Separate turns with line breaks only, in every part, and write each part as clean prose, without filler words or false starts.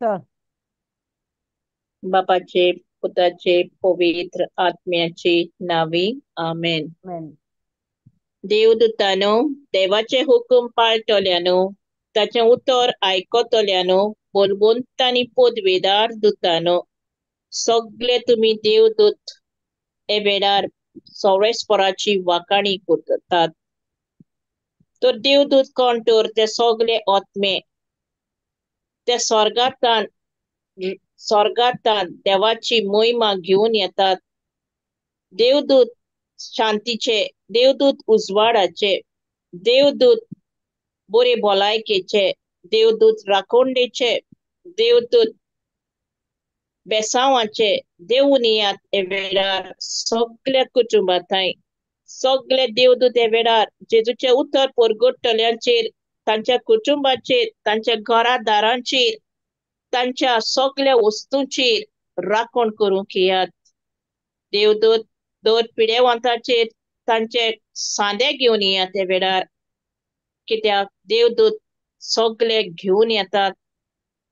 चल.
बापाचे पुताचे पवित्र आत्म्याचे नावी आमेन. देवदूतानो देवाचे हुकूम पाळटल्यानो ताचें उतर आयकतल्यानो बलवंत आनी पदवेदार दुतानो सगळे तुमी देवदूत हे वेळार सवळेस्पराची वाखाणी करतात. तर देवदूत कोण तर ते सगळे आत्मे ते स्वर्गांतल्यान स्वर्गांतल्यान देवाची मोहिमा घेवन येतात. देवदूत शांतीचे, देवदूत उजवाडाचे, देवदूत बरे भलायकेचे, देवदूत राखोंडेचे, देवदूत बेसांवाचे देवून येयात हे वेळार सगळ्या कुटुंबांत. सगळे देवदूत हे वेळार जेजूचे उतर परगटतल्यांचेर, तांच्या कुटुंबाचेर, तांच्या घरा दारांचेर, तांच्या सगळ्या वस्तूंचेर राखण करूंक येयात. देवदूत दर पिडेवंताचेर तांचे सांदे घेवन येयात हे वेळार, कित्याक देवदूत सगळे घेवन येतात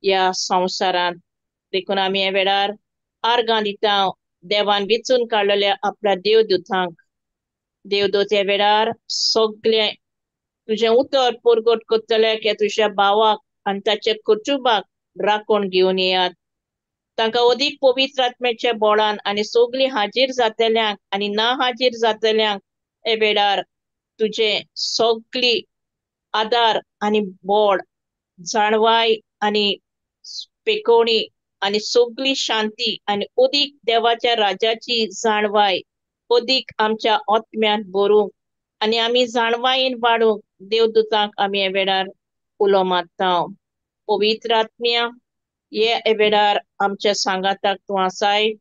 ह्या संवसारांत. देखून आमी ह्या वेळार आर्गां दिता देवान विचून काडलेल्या आपल्या देवदूतांक. देवदूत ह्या वेळार सगळे तुजें उतर परगट करतले की तुज्या भावाक आनी ताच्या कुटुंबाक राखण घेवन येयात. तांकां अदीक पवित्र आत्म्याच्या बोळान आनी सगळीं हाजीर जातल्यांक आनी ना हाजीर जातल्यांक हे वेळार तुजें सगळी आदार आनी बोळ, जाणवाय आनी पेकोवणी आनी सगळी शांती आनी अदीक देवाच्या राजाची जाणवाय अदीक आमच्या आत्म्यांत भरूंक आनी आमी जाणवायेन वाडूंक देवदूतांक आमी हे वेळार उलो मारता. पवित्र आत्म्या हे वेळार आमच्या सांगाताक तूं आसाय,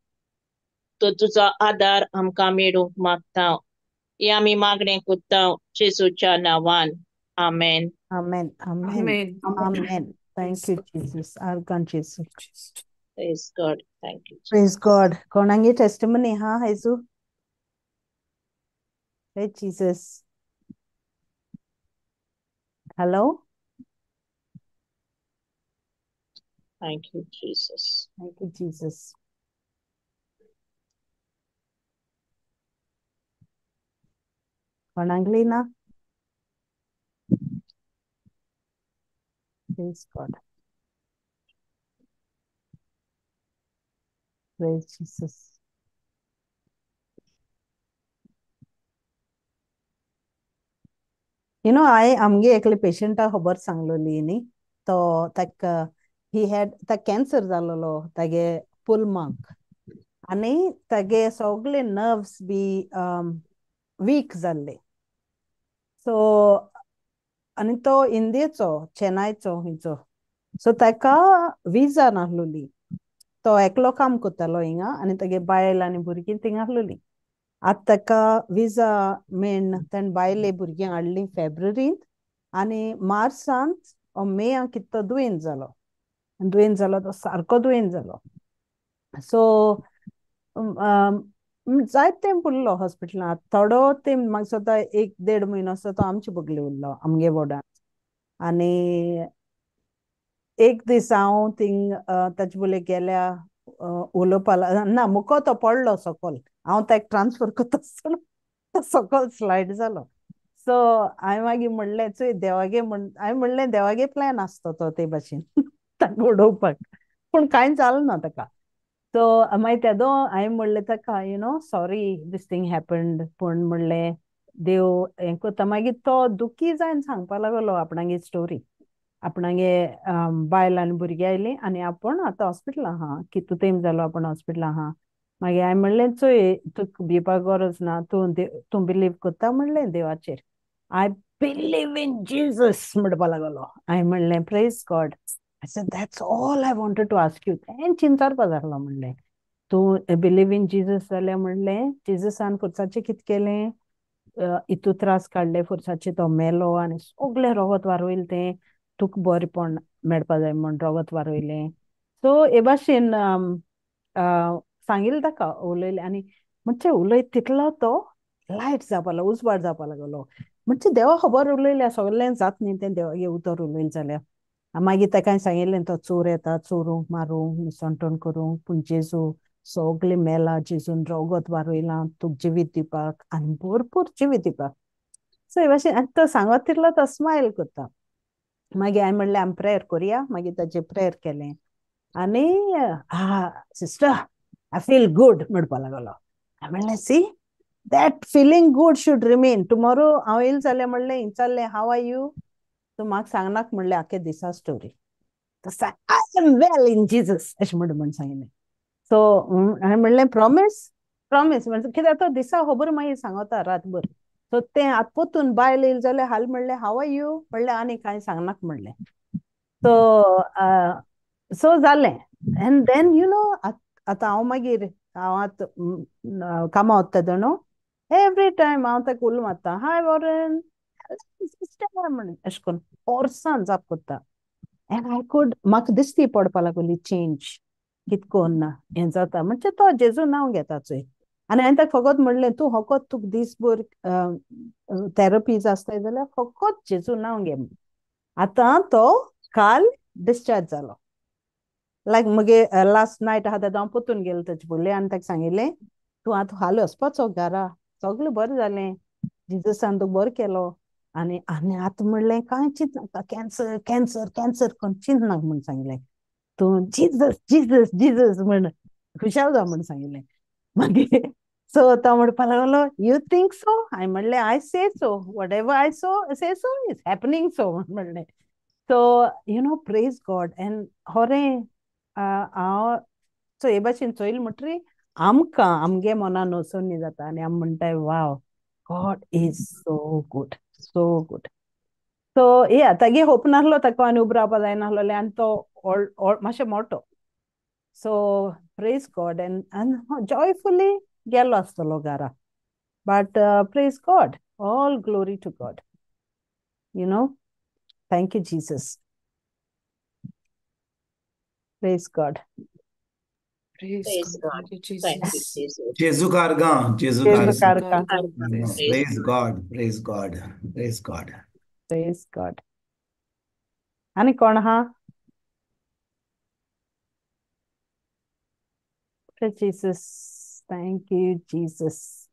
तो तुजो आदार आमकां मेळूंक मागता. हे आमी मागणें करता जेजूच्या नांवान. आमेन.
आमेन. आमेन. आमेन. Thank you Jesus. आर्गां जेजू.
Praise God. Thank you.
Praise God. कोणांगे testimony हा हेजू? Hey Jesus. Hello.
Thank you, Jesus.
Thank you, Jesus. कोणांगली ना? Praise God. Praise Jesus. You know, I आमगे एकले पेशंटा खबर सांगलोली न्ही, तो ताका he had ताका कॅन्सर जालोलो तागे पुलमाक आनी तागे सगळे नर्व्स बी वीक जाल्ले. सो आनी तो इंडियेचो, चेन्नयचो खंयचो. सो ताका विजा नासलोली. तो एकलो काम करतालो हिंगा आनी तागे बायल आनी भुरगीं थिंगा आसलोली. आतां ताका विजा मेळ्ळ तेणें बायले भुरगीं हाडली फेब्रुवारींत आनी मार्सांत मेया कितें तो दुयेंत जालो. दुयेंत जालो तो सारको दुयेंत जालो. सो जायत तेंप उरलो हॉस्पिटलांत, थोडो तेंप म्हाका दिसता 1-1.5 म्हयनो असो तो आमचे बगले उरलो आमगे वॉर्डांत. आनी एक दीस हांव थिंग ताचे बगले गेल्या उलोवपा ना, मुको तो पडलो सकल, हांव ताका ट्रान्सफर करता आसतना तो सकल स्लायड जालो. सो हांवें मागीर म्हणलें चोय देवागे म्हण, हांवें म्हणलें देवागे प्लॅन आसतो तो ते भाशेन ताका उडोवपाक, पूण कांय जालें ना ताका. सो मागीर तेदो हांवें म्हणलें ताका, you know sorry this thing happened, पूण म्हणलें देव हें करता. मागीर तो दुखी जावन सांगपा लागलो आपणागे स्टोरी, आपणागे बायल आनी भुरगीं आयलीं आनी आपूण आतां हॉस्पिटलां आहा, कितू तेंप जालो आपूण हॉस्पिटलां आहा. मागीर हांवें म्हणलें चोय तुका भिवपाक गरज ना, तूं तूं बिलीव करता म्हणलें देवाचेर. I believe in Jesus म्हणपा लागलो. हांवें म्हणलें praise God. I said, that's all I wanted to ask you. तें चिंतारपा जालो म्हणलें तूं बिलीव इन जीजस जाल्यार म्हणलें जीजसान फोर्साचें कितें केलें, इतू त्रास काडले फोर्साचे, तो मेलो आनी सगळें रगत वारयलें, तें तुका बरेपण मेळपा जाय म्हण रगत वारयलें. सो हे भाशेन सांगिल्लें ताका, उलयलें आनी म्हणजे उलयत तितलो तो लायट जावपा लागलो, उजवाड जावपा लागलो. म्हणजे देवा खबर उलयल्या सगळें जात न्ही तें देवागे उतर उलयलें जाल्यार. मागीर ताका सांगिल्लें तो चोर येता चोरूंक मारूंक मिसंटण करूंक, पूण जेजू सगळें मेला, जेजून रगत वारयलां तुका जिवीत दिवपाक आनी भरपूर जिवीत दिवपाक. सो हे भाशेन आनी तो सांगत तितलो तो स्मायल करता. मागीर हांवें म्हणलें आमी प्रेयर करुया. मागीर ताचें प्रेयर केलें आनी हा सिस्टर I feel good म्हणपा लागलो. हांवें म्हणलें see that feeling good should remain. Tomorrow हांव येयलें जाल्यार म्हणलें विचारलें हाव are you, तूं म्हाका सांगनाक म्हणलें आख्खे दिसा स्टोरी. तो I am well in Jesus अशें म्हण म्हण सांगिल्लें. सो हांवें म्हणलें प्रॉमीस प्रॉमीस म्हणजे कित्याक तो दिसा खबर मागीर सांगता रातभर. सो तें आतां परतून बायल येयलें जाल्यार हाल म्हणलें हाव are you म्हणलें आनी कांय सांगनाक म्हणलें. सो सो जालें. एंड then you know आतां हांव मागीर हांव आतां कामां वता तेन्ना एवरी टायम हांव ताका उलो मारता हाय वॉरन सिस्टर म्हण अशें करून फोर्सान जाप करता. एंड I could म्हाका दिसती पडपा लागली चेंज कितकोन ना हें जाता म्हणजे तो जेजू नांव घेता चोय. आनी हांवें ताका फकत म्हणलें तूं फकत तुका दीसभर थेरपीज आसताय जाल्यार फकत जेजू नांव घे. आतां तो काल डिस्चार्ज जालो. लायक मगे लास्ट नायट आहा तेन्ना हांव परतून गेलें ताचे पयलीं आनी ताका सांगिल्लें तूं आतां हाल वचपाचो घरा, सगळें बरें जालें, जिजसान तुका बरो केलो. आनी आनी आतां म्हणलें कांय चिंतनाका, कॅन्सर कॅन्सर कॅन्सर कोण चिंतनाका म्हूण सांगिल्लें, तूं जिजस जिजस जिजस म्हण खुशाल जा म्हूण सांगिल्लें. मागीर सो तो म्हणपा लागलो you think so? हांवें म्हणलें I say so, whatever I so say so is happening so म्हणलें. So you know praise God. And होरें हांव सो हे भाशेन चोयल म्हणटरी आमकां आमगे मनान वचून जाता आनी आमी म्हणटाय wow God is so good so good. So या तागे होप नासलो ताका आनी उबो रावपा जायनासलोलें आनी तो मातशें मोटो. सो प्रेज गॉड एंड आनी जॉयफुली गेलो आसतलो घरा. But praise God, all glory to God, you know. Thank you Jesus, praise God.
Praise God.
Thank you,
Thank you,
Jesus.
Jesus.
Jesu कारगा, जेजू
जेजू
कारगा.
कारगा.
Praise God, praise God, praise God.
Praise God. आनी कोण आहा? Praise Jesus. Thank you, Jesus.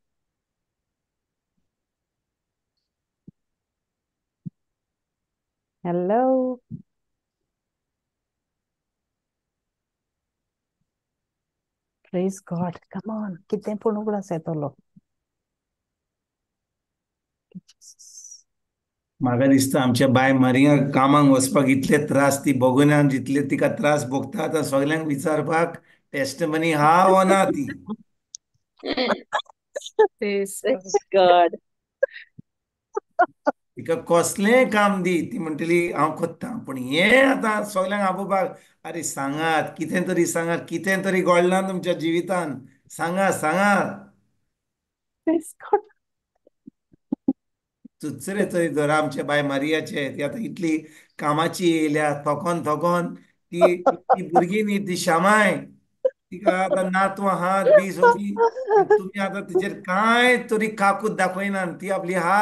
Hello. Praise God. Come on. कितें पूण उगडास येतलो. Jesus.
म्हाका दिसता आमच्या बाय मारिया कामाक वचपाक इतले त्रास ती बघून जितले तिका त्रास भोगता आतां सगल्यांक विचारपाक टेस्टमनी हा वो ना ती.
Praise God.
Praise God.
तिका कसलेंय काम दी ती म्हणटली हांव कोत्ता, पूण हें आतां सगल्यांक आपोवपाक अरे सांगात कितें तरी सांगात, कितें तरी घडलां तुमच्या जिवितान, सांगा सांगात.
Praise God.
चुचरे तरी धरा आमच्या बाय मारियाचे, ती आतां इतली कामाची येयल्या थकोन थकोन, ती ती भुरगीं न्ही ती श्यामाय, तिका आतां नातू आहात बी सगळीं, तुमी आतां तिचेर कांय तरी काकूत दाखयना, ती आपली हा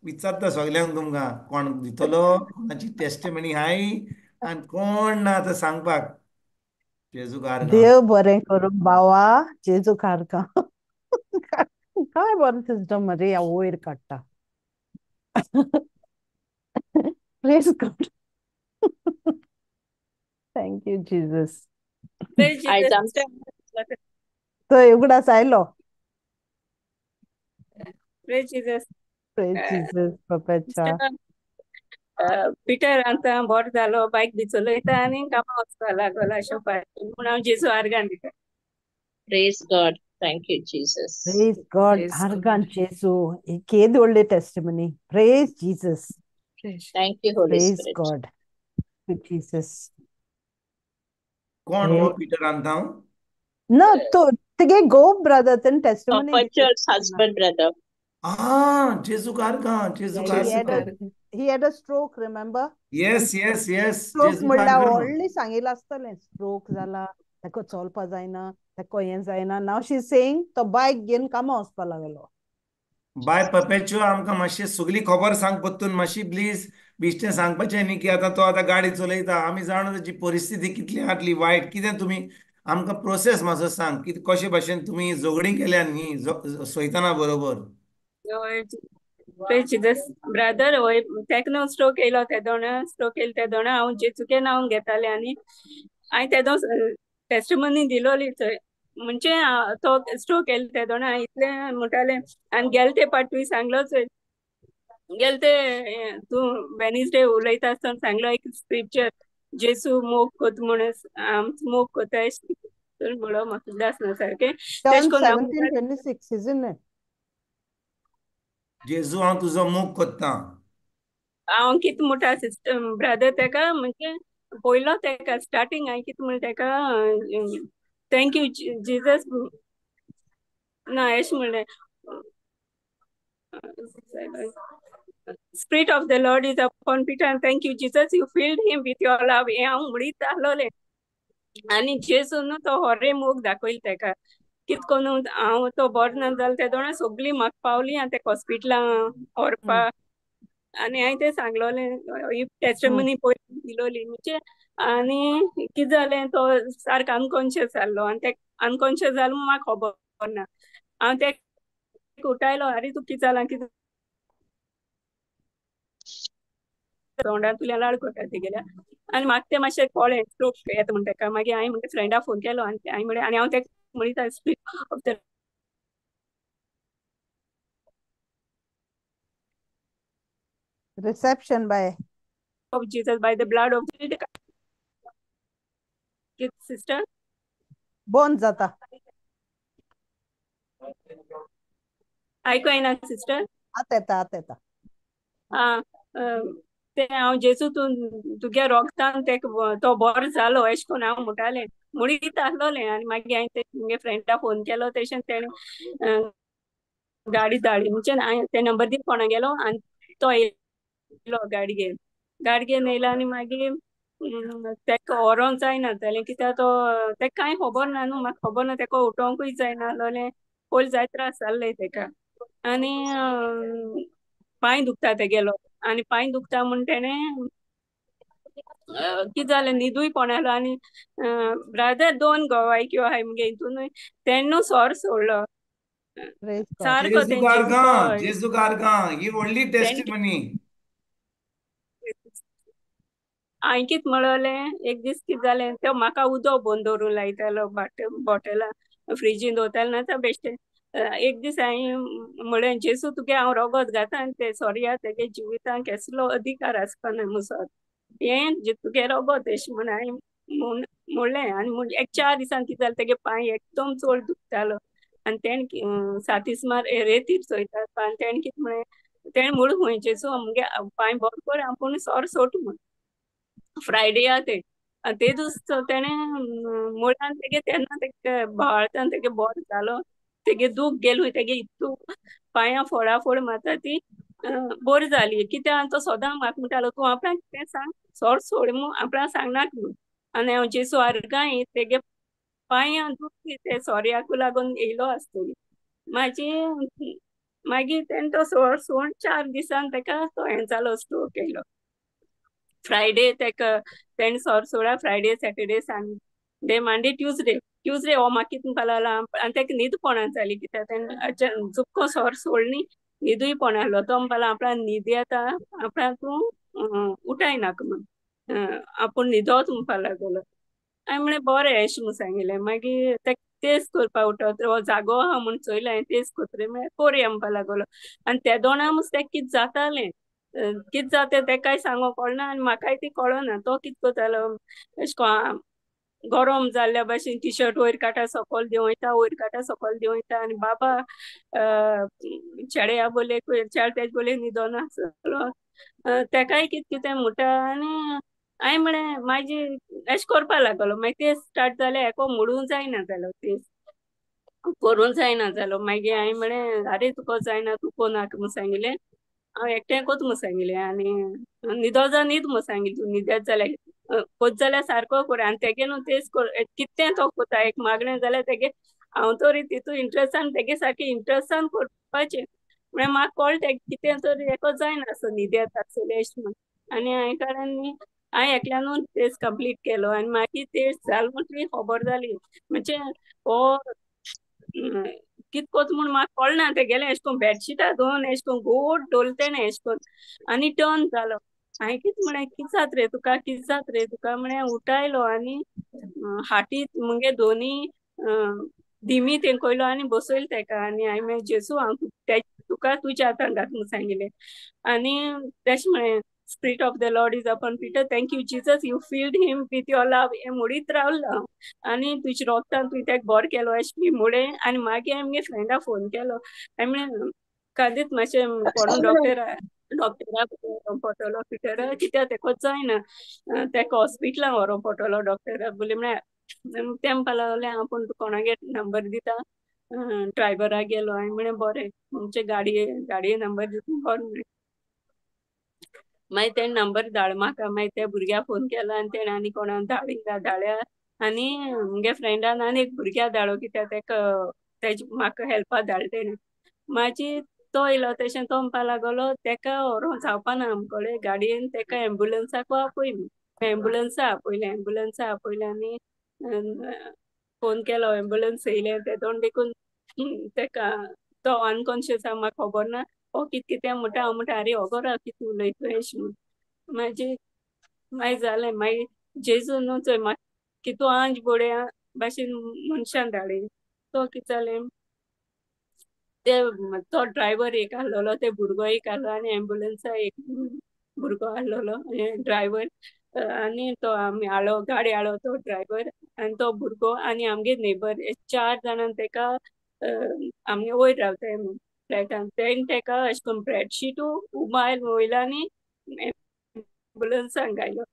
विचारता सगल्यांक तुमकां कोण दितलो, कोणाची टेस्टमनी हाय आनी कोण ना आतां सांगपाक. जेजू कारगा.
देव बरें करूं बावा, जेजू कारगा. काय बरें सिस्टम मरे ह्या वयर काडटा. Praise God. Thank you Jesus.
Praise
आयज
Jesus.
आमच्या
तो उगडास आयलो.
Praise Jesus.
Praise Jesus पप्पाच्या.
पिटर आतां बरो जालो, बायक बी चलयता आनी कामाक वचपाक लागलो शॉपार, म्हूण हांव जेजू आर्गां दिता.
Praise God. Thank you, Jesus.
Praise God.
Praise God.
आर्गां जेजू. केदी व्हडली testimony. Praise Jesus.
Praise.
Thank you, Holy
Praise
Spirit.
God. Jesus.
कोण हो पिटर आंतांव?
ना तो तिगे गो ब्रदर तेन टेस्टिमनी.
Perpetual's husband, brother.
आ जेजू कारगा, जेजू कारगा.
He had a stroke, remember?
Yes, yes, yes.
Stroke म्हणल्यार व्हडली सांगिल्लें आसतलें, स्ट्रोक जाला, ताका चलपा जायना, ताका हें जायना. नाव शी सेइंग तो बायक घेवन कामां वचपा लागलो.
बाय परपेच्युअल आमकां मातशी सगळी खबर सांग परतून मातशी प्लीज. बेश्टें सांगपाचें न्ही की आतां तो आतां गाडी चलयता, आमी जाणा ताची परिस्थिती कितली आसली वायट. कितें तुमी आमकां प्रोसेस मातसो सांग की कशे भाशेन तुमी झगडीं केल्या न्ही सैताना बरोबर.
ब्रदर वय तेका न्हू स्ट्रोक येयलो तेदोणा, स्ट्रोक येयलो तेदोणा हांव जेजूके नांव घेतालें आनी हांवें तेदो टेस्टमनी दिलोली थंय. म्हणजे तो स्ट्रोक येयलो तेदोणा हांवें इतलें म्हणटालें आनी गेले ते पाट तुवें सांगलोच, गेले ते तूं वेनसडे उलयता आसतना सांगलो एक स्क्रिप्चर, जेसू मोग कोत म्हण आमचो मोग कोताय म्हणलो म्हाका आसना सारकें.
John 17:26, isn't it?
जेजू हांव तुजो मोग कोत्ता.
हांव कितें म्हणटा सिस्टर ब्रदर तेका म्हणजे पयलो तेका स्टार्टींग हांवें कितें म्हणलें तेका, thank you Jesus ना एशें म्हणलें, Spirit of the Lord is upon Peter and thank you Jesus, you filled him with your love. हें हांव म्हणीत आसलोलें आनी जेजू न्हू तो होरे मोग दाखयलो तेका. कित करून हांव तो बरो ना जालो तेदोणा सगळीं म्हाका पावली आनी तेका हॉस्पिटलां व्हरपाक आनी हांवें तें सांगलोलें, ही टेस्टमनी पयली दिलोली म्हणजे. आनी कितें जालें तो सारको अनकॉन्शियस जाल्लो आनी ते अनकॉन्शियस जालो म्हूण म्हाका खबर ना. हांव तेका उठायलो, आरे तूं कितें जालां कितें तोंडांतल्यान लाड करता तेगेल्या. आनी म्हाका तें मातशें कळ्ळें स्ट्रोक येता म्हण तेका. मागीर हांवें म्हगे फ्रेंडा फोन केलो आनी हांवें म्हणलें, आनी हांव तेका म्हणटा spirit of the
reception by
of Jesus by the blood of sister
बंद जाता.
आयको येना सिस्टर?
आतां येता, आतां येता.
आं तें हांव जेजू तूं तुगे रोगतान तेका तो बरो जालो एशें कोन्न हांव म्हणटालें, म्हणीत आसलोलें. आनी मागीर हांवें ते मुगे फ्रेंडा फोन केलो, तेशें तेणें गाडी धाडली म्हणजे हांवें ते नंबर दी कोणा गेलो आनी तो येयलो गाडी घेवन, गाडी घेवन येयलो आनी मागीर तेका व्हरोंक जायना जालें कित्याक तो तेका कांय खबर ना न्हू, म्हाका खबर ना तेका उठोवंकूय जायना आसलोलें, पयलीं जायत त्रास जाल्ले तेका. आनी पांय दुखता तेगेलो आनी पांय दुखता म्हूण तेणें कितें जालें न्हिदूय पडलो. आनी ब्रदर दोन गोवायक्यो आहाय मुगे हितूनूय तेणें न्हू सोर सोडलो सारको तेंचे.
जेजू कारगां ही व्हडली टेस्टिमनी.
हांवें कितें म्हणलें एक दीस कितें जालें तो म्हाका उदक बंद दवरूंक लायतालो बॉटलां फ्रिजीन दवरतालो ना तो बेश्टें. एक दीस हांवें म्हणलें जेजू तुगे हांव रोगत घाता आनी ते सोरया तेगे जिवितांत केसलो अधिकार आसपाना मुसोर हें तुगे रोगत अशें म्हूण हांवें म्हणलें. आनी एक 4 दिसान कितें जालें तेगे पांय एकदम चड दुखतालो आनी तेणें सातीसमार रेतीर चोयता आनी तेणें कितें म्हणलें तेणें म्हणूं खंय जेजू मुगे पांय बरो कर हांव पूण सोर सोट म्हूण. फ्रायडे आ ते आनी ते दीस तेणें म्हणल्यार तेगे तेन्ना तेका बोवाळटा तेगे बरो जालो, तेगे दूख गेलो, तेगे इतू पांयां फोडाफोड मारता ती बरी जाली. कित्याक तो सदां म्हाका म्हणटालो तूं आपणाक कितें सांग सोर सोड म्हूण आपणाक सांगनाक म्हूण. आनी हांव जेजू आर्गां तेगे पांयां दूख ते सोऱ्याकू लागून येयलो आसतली म्हाजी. मागीर तेणें तो सोर सोड 4 दिसान तेका तो हें जालो स्ट्रोक येयलो. फ्रायडे तेका तेणें सोर सोडा, Friday Saturday Sunday Monday Tuesday, Tuesday हो म्हाका कितें म्हणपाक लागलो आनी तेका न्हीद पडना जाली कित्याक तेणें जुक्को सोर सोडली न्हिदूय पडना आसलो. तो म्हणपाक लागलो आपणाक न्हीद येता आपणाक तूं उठाय नाका म्हूण, आपूण न्हिदोच म्हणपाक लागलो. हांवें म्हणलें बरें अशें म्हूण सांगिल्लें. मागीर तेका तेज करपाक उठत हो जागो आहा म्हूण चोयलें हांवें तेज कोत्रे म्हळ्यार कोरया म्हणपाक लागलो. आनी ते दोणा मुस तेका कितें जातालें कितें जाता तें कांय सांगूंक कळना आनी म्हाकाय ती कळना. तो कितें करतालो अशें कोन्न गरम जाल्ल्या भाशेन टी शर्ट वयर काडटा सकयल देंवयता, वयर काडटा सकयल देंवयता. आनी बाबा चेड्या बोले चेडे तेजे बोले न्हिदोन आसलो तेकाय कितें कितें म्हणटा. आनी हांवें म्हणलें मागीर अशें करपाक लागलो. मागीर ते स्टार्ट जालें एको मोडूंक जायना जालो, ते करूंक जायना जालो. मागीर हांवें म्हणलें आरे तुका जायना तूं कोणाक म्हूण सांगिल्लें, हांव एकटें कोत म्हूण सांगिल्लें. आनी न्हिदो जा न्हीद म्हूण सांगिल्लें, तूं न्हिदेत जाल्यार कोत जाल्यार सारको कर. आनी तेगे न्हू तेच कितें तो कोता एक मागणें जाल्यार तेगे हांव तरी तितू इंट्रस्टान तेगे सारकें इंट्रस्टान करपाचें. म्हळ्यार म्हाका कळटा कितें तरी एको जायना आसो न्हिदेत आसतलें अशें म्हूण. आनी हांवें काडून हांवें एकल्यानूच टेस्ट कंप्लीट केलो आनी मागीर टेस्ट जालो म्हणटकीर खबर जाली म्हणजे हो कितकोच म्हूण म्हाका कळना तेगेलें एशें करून बेडशिटां धुवन एशें करून गोड दवरलें तेणें एशें करून आनी टर्न जालो. हांवें कितें म्हळें कितें जाता रे तुका कितें जाता रे तुका म्हळें उठायलो आनी हाटीत मुगे दोनी दिमी तेंकयलो आनी बसयलो तेका आनी हांवें म्हळें जेजू हांव तुका तुज्या हातान घात म्हूण सांगिल्लें आनी तेशें म्हळें Spirit of the Lord is upon Peter. Thank you, Jesus. You filled him with your love. हें म्हणीत रावलो हांव आनी तुज्या रोगतान तुवें तेका बरो केलो अशें बी म्हणलें आनी मागीर हांवें म्हगे फ्रेंडा फोन केलो. हांवें म्हणलें कादीत मातशें कोणूय डॉक्टराक व्हरोंक पडटलो पिटरा कित्याक तेका जायना तेका हॉस्पिटलान व्हरोंक पडटलो डॉक्टराक बोले म्हळ्यार तें म्हणपाक लागलें हांव पूण कोणागे नंबर दिता ड्रायव्हराक गेलो. हांवें म्हणलें बरें तुमचे गाडये नंबर दिता बरें म्हणलें. मागीर तेणें नंबर धाड म्हाका मागीर त्या भुरग्याक फोन केलो आनी तेणें आनी कोणाक धाडल्या आनी म्हगे फ्रेंडान आनी एक भुरग्याक धाडलो कित्याक तेका तेजे म्हाका हेल्पाक धाडलें तेणें. मागीर तो येयलो तशें तो म्हणपाक लागलो तेका व्हरोंक जावपा ना आमकडे गाडयेन तेका एम्बुलन्साक आपय म्हूण. एम्बुलन्सा आपयलें एम्बुलन्सा आपयलें आनी फोन केलो एम्बुलन्स येयलें तेदोन देखून तेका तो अनकॉन्शियस आसा म्हाका खबर ना हो कितें कितें म्हणटा हांव म्हणटा आरे खबर आहा कितें उलयता अशें म्हूण. मागीर मागीर जालें मागीर जेजू न्हू चोय म्हाका कितू आंज बोड्या भाशेन मनशान धाडली तो कितें जालें ते तो ड्रायव्हर एक आहलोलो ते भुरगो एक आहलो आनी एम्बुलन्सा एक भुरगो आहलोलो ड्रायव्हर आनी तो आमी हाडलो गाडी हाडलो तो ड्रायव्हर आनी तो भुरगो आनी आमगे नेबर चार जाणां तेका आमगे वयर रावताय फ्लॅटान तेणें तेका अशें करून बेडशीटू उबायल वयलो आनी एम्बुलन्सान घायलो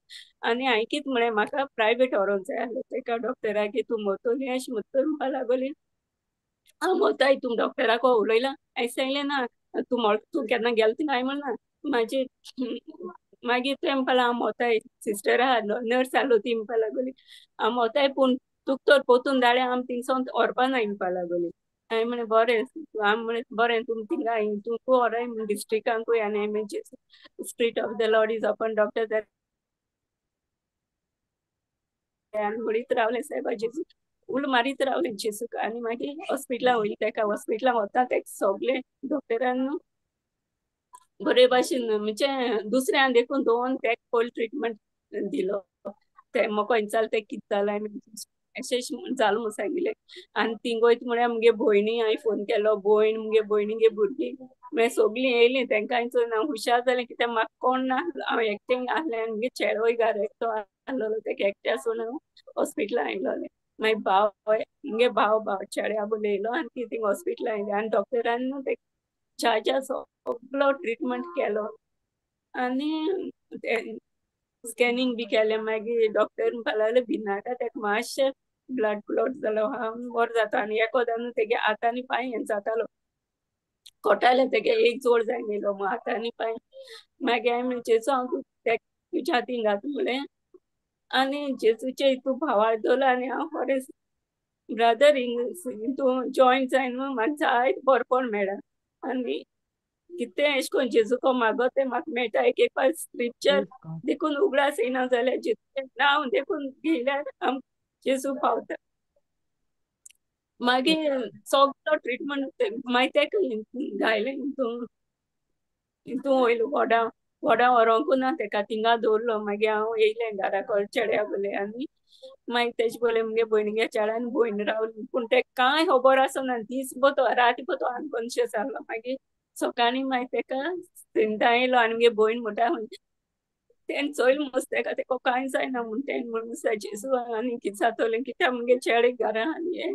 आनी हांवें कितें म्हळें म्हाका प्रायवेट व्हरोंक जाय आहलें तेका डॉक्टराक की तूं मोतोली अशें म्हणटा म्हणपाक लागली हांव मोताय तूं डॉक्टराक उलयलां हांवें सांगलें ना तूं तूं केन्ना गेल थिंगा हांवें म्हणना म्हाजी मागीर तें म्हणपाक हांव मोताय सिस्टर आहा नर्स आहलो ती म्हणपाक लागली हांव मोताय पूण तुका तर पोतून धाडल्या आमी थिंगसोन व्हरपा ना म्हणपाक लागली. हांवें म्हणलें बरें हांव म्हणलें बरें तुमी थिंगा तुमकां व्हराय म्हूण डिस्ट्रिक्टांकूय आनी हांवें Spirit of the Lord is upon doctor आनी म्हणीत रावलें सायबा जेजू उलो मारीत रावलें जेजूक आनी मागीर हॉस्पिटलां वयली तेका हॉस्पिटलां वता तेका सगळें डॉक्टरान बरे भाशेन म्हणजे दुसऱ्यान देखून दोन तेका पयलो ट्रिटमेंट दिलो ते म्हाका विचारलें तें कितें जालां अशें जालें म्हूण सांगिल्लें आनी थिंग वयता म्हळ्यार मुगे भयणी हांवें फोन केलो भयण मुगे भयणीगे भुरगीं मागीर सगळीं येयलीं तेंकां चोवन हांव हुशार जालें कित्याक म्हाका कोण ना हांव एकटें आहलें आनी मुगे चेडोय घरा एकटो आहलोलो तेका एकट्या सोडून हांव हॉस्पिटलां आयलोलें. मागीर भाव मुगे भाव भाव चेड्या बोले येयलो आनी ती थिंग हॉस्पिटलां आयली आनी डॉक्टरान न्हू ते ज्या सगलो ट्रिटमेंट केलो आनी स्कॅनिंग बी केलें. मागीर डॉक्टर म्हणपाक लागले भिनाका तेका मातशें ब्लड क्लॉट जालो आहा बरो जाता आनी एकोदा न्हू तेगे हात आनी पांय हें जातालो कोटाले तेगे एक जोड जायन येयलो हात आनी पांय. मागीर हांवें म्हणलें जेजू हांव तेका तुज्या हातीन घात म्हणलें आनी जेजूचे हितू भावार दवरलो आनी हांव खरेंच ब्रदर हितू जॉयन जायन न्हू म्हाका जायत बरपण मेळ्ळां आनी कितें अशें करून जेजूको मागो तें म्हाका मेळटा. एक एक फावट स्क्रिप्चर देखून उगडास येयना जाल्यार जेजूचें नांव देखून घेयल्यार आमकां जेजू पावता. मागीर सगळो ट्रिटमेंट मागीर तेका घायलें हितून हितून वयलो वॉर्डा वॉर्डा व्हरोंकू ना तेका थिंगा दवरलो. मागीर हांव येयलें घरा कडेन चेड्या बोले आनी मागीर तेजे बोले मुगे भयणीगे चेड्यान भयण रावली पूण तेका कांय खबर आसना दीस भर तो राती भर तो अनकॉन्शियस आहलो. मागीर सकाळीं मागीर तेका सिंता येयलो आनी मुगे भयण म्हणटा तेणें चोयलें मस्त तेका तेका कांय जायना म्हूण तेणें म्हणून जेजू आनी कितें जातलें कित्याक मुगे चेडे घरा आनी हें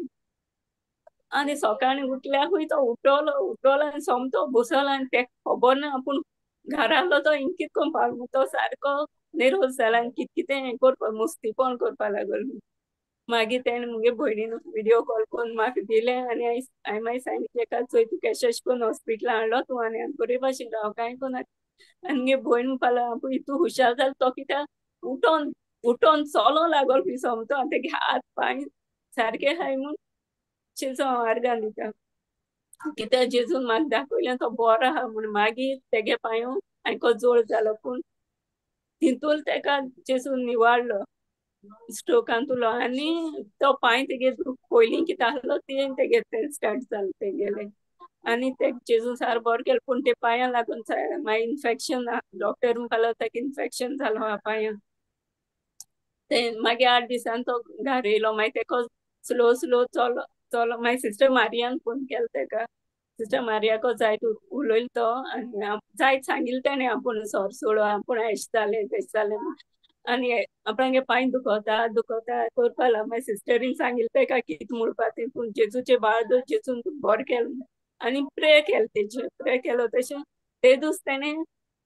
आनी सकाळीं उठल्याकूय तो उठलो उठलो आनी सोमतो बसलो आनी तेका खबर ना पूण घरा आहलो तो हिंग कितें करून पावलो तो सारको निरोज जाला आनी कितें कितें हें करपाक मुस्तीपण करपाक लागलो. मागीर तेणें मुगे भयणीन विडियो कॉल करून म्हाका दिलें आनी हांवें मागीर सांगलें तेका चोय तुका अशें अशें करून हॉस्पिटलान हाडलो तूं आनी बरे भाशेन राव कांय कोना. आनी मुगे भयण म्हणपाक लागली तूं हुशार जालो तो कित्याक उठोन उठोन चलो लागलो खंय सोमतो आनी तेगे हात पांय सारके आहाय म्हूण जेजू हांव आर्गां दिता कित्याक जेजून म्हाका दाखयलें तो बरो आहा म्हूण. मागीर तेगे पांयो आयको जोड जालो पूण तितून तेका जेजून निवाडलो स्ट्रोकांतुलो आनी तो पांय तेगे पयलीं कितें आसलो तें तेगे तें स्टार्ट जालें तेगेलें आनी ते जेजून सार बरो केलो पूण ते पांयां लागून मागीर इन्फेक्शन डॉक्टर म्हणपाक लागलो ताका इन्फेक्शन जालो आहा पांयां ते मागीर 8 दिसान तो घरा येयलो मागीर तेका स्लो स्लो चलो चलो मागीर सिस्टर मारियान फोन केलो तेका सिस्टर मारियाको जायत उलयलो तो आनी जायत सांगिल्लें तेणें आपूण सोर सोडो आपूण एश जालें तेश जालें आनी आपणागे पांय दुखता दुखता करपा लागलो मागीर सिस्टरीन सांगिल्लें तेका कितें म्हणपा तें पूण जेजूचे बाळ जेजून बरें केलें आनी प्रे केलें तेजेर प्रे केलो तशें ते दीस तेणें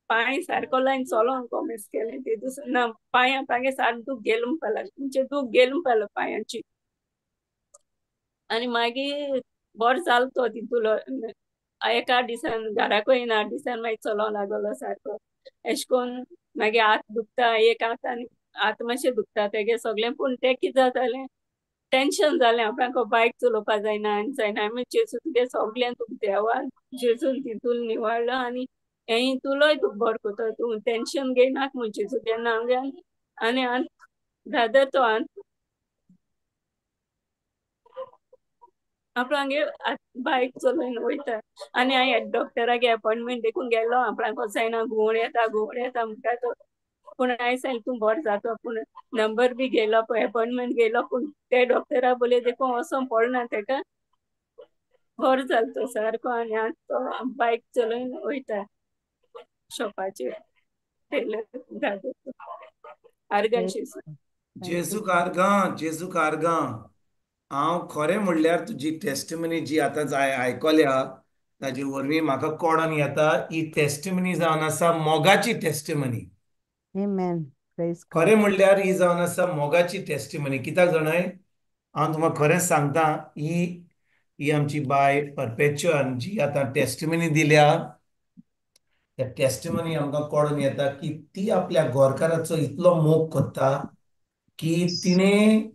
पांय सारको लायन चलोन कॉमेस केलें ते दीस ना पांय आपणागे सारकें दूख गेलो म्हणपा लागलें म्हणजे दूख गेलो म्हणपा लागलो पांयांची आनी मागीर बरो जालो तो तितूलो एका दिसान घराकूय येना 8 दिसान मागीर चलोंक लागलो सारको एशें करून मागीर हात दुखता एक हात आनी हात मातशें दुखता तेगे सगळें पूण तें कितें जातालें टेंशन जालें आपणाक बायक चलोवपा जायना आनी जायना आमी जेजू तुगे सगळें तुका देवा जेजून तितून निवाडलो आनी हें तुलोय तुका बरो करता तूं टेंशन घेयनाका म्हूण जेजूगे नांव घेवन आनी आनी ब्रदर तो आनी आपणागे बायक चलोवन वयता आनी हांवें डॉक्टरागे अपॉयंटमेंट देखून गेलो आपणाक जायना घुंवळ येता घुंवळ येता म्हणटा तो पूण हांवें सांगलें तूं बरो जाता पूण नंबर बी घेयलो अपॉयंटमेंट घेयलो पूण ते डॉक्टरा बोले देखून वचोन पडना तेका बरो जालो तो सारको आनी आतां तो बायक चलोवन वयता शॉपाचेर आर्गां
जेजूक आर्गां जेजूक आर्गां. हांव खरें म्हणल्यार तुजी टेस्टिमनी जी आतां आयकल्या ताजे वरवीं म्हाका कळोन येता ही टेस्टिमनी जावन आसा मोगाची टेस्टिमनी. खरें म्हणल्यार ही जावन आसा मोगाची टेस्टिमनी. कित्याक जाणाय हांव तुमकां खरेंच सांगता ही ही आमची बाय परपेच्युआन जी आतां टेस्टिमनी दिल्या त्या टेस्टिमनी आमकां कळोन येता की ती आपल्या गोरकाराचो इतलो मोग करता की तिणें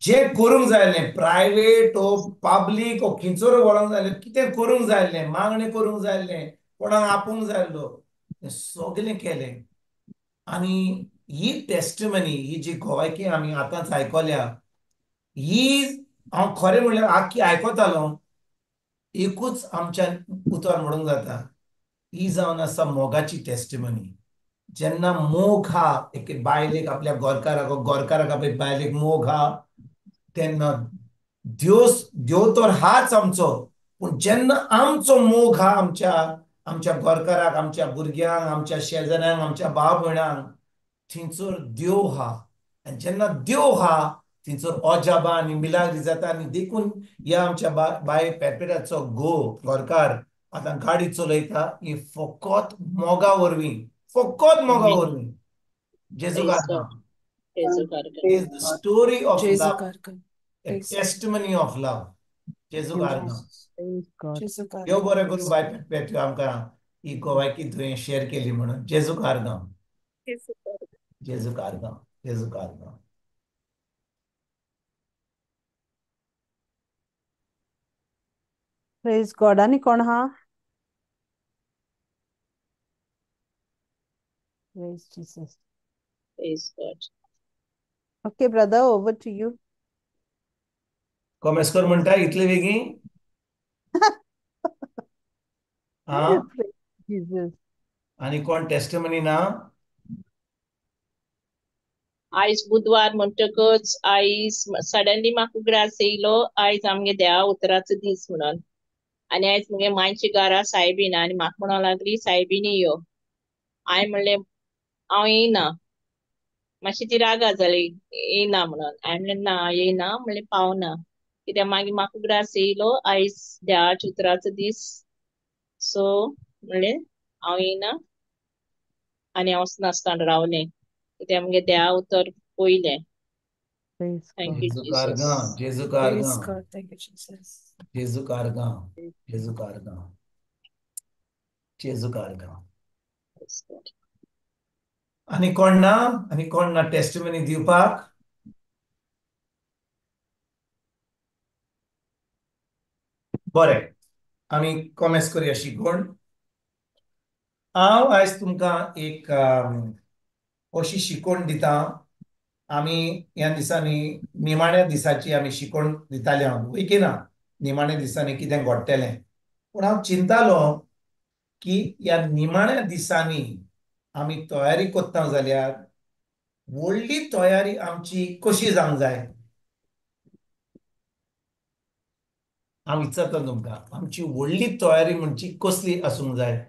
जे करूंक जाय आसलें प्रायवेट ओ पब्लीक ओ खंयसर व्हरोंक जाय आसलें कितें करूंक जाय आसलें मागणें करूंक जाय आसलें कोणाक आपोवंक जाय आसलो तें सगळें केलें. आनी ही टेस्टिमनी ही जी गोवायकी आमी आतांच आयकल्या ही हांव खरें म्हणल्यार आख्खी आयकतालो एकूच आमच्यान उतर म्हणूंक जाता ही जावन आसा मोगाची टेस्टिमनी. जेन्ना मोग हा एके बायलेक आपल्या गोरकाराक गोरकाराक आपल्या बायलेक मोग हा तेन्ना देव देव तर हाच आमचो पूण जेन्ना आमचो मोग हा आमच्या आमच्या गोरकाराक आमच्या भुरग्यांक आमच्या शेजाऱ्यांक आमच्या भाव भयणांक थंयसर देव हा आनी जेन्ना देव हा थंयसर अजाबां आनी मिलाग्री जाता. आनी देखून ह्या आमच्या बाय पेपेराचो घोव गोरकार आतां गाडी चलयता ही फकत मोगा वरवीं फकत मोगा वरवीं. जेजू आर्गां is the story of love, a testimony of love. जेजू आर्गां. देव बरें करूं बाय पेपेट्यो आमकां ही गोवायकी तुवें शेअर केली म्हणून. जेजू आर्गां जेजू आर्गां जेजू आर्गां.
प्रेज गॉड. आनी कोण हा? Praise Jesus.
Praise God.
Okay brother, over to you.
कोमेस्कर म्हणटा इतले बेगीन? आं आनी कोण टेस्टिमनी ना?
आयज बुधवार म्हणटकच आयज सडनली म्हाका उगडास येयलो आयज आमगे देवा उतराचो दीस म्हणून आनी आयज मुगे मांयच्या घरा सायबीन आनी म्हाका म्हणोंक लागली सायबिनी यो. हांवें म्हणलें हांव येयना. मातशी ती रागा जाली येयना म्हणून. हांवें म्हणलें ना येयना म्हणलें पावना कित्याक मागीर म्हाका उगडास येयलो आयज देवाच्या उतराचो दीस सो म्हणलें हांव येयना आनी हांव वचनासतना रावलें कित्याक मुगे देवा उतर पयलें. Thank you
जेजू आर्गां
जीसस.
जेजू
Praise
आर्गां
God. Thank you, Jesus.
जेजू आर्गां जेजू आर्गां जेजू आर्गां. आनी कोण ना? आनी कोण ना टेस्टिमनी दिवपाक? बरें आमी कॉमेस करुया शिकवण. हांव आयज तुमकां एक अशी शिकवण दिता. आमी ह्या दिसांनी निमाण्या दिसाची आमी शिकवण दिताले हांव, वय की ना, निमाण्या दिसांनी कितें घडटलें. पूण हांव चिंतालो की ह्या निमाण्या दिसांनी आमी तयारी करता जाल्यार व्हडली तयारी आमची कशी जावंक जाय. हांव विचारता तुमकां, आमची व्हडली तयारी म्हणची कसली आसूंक जाय?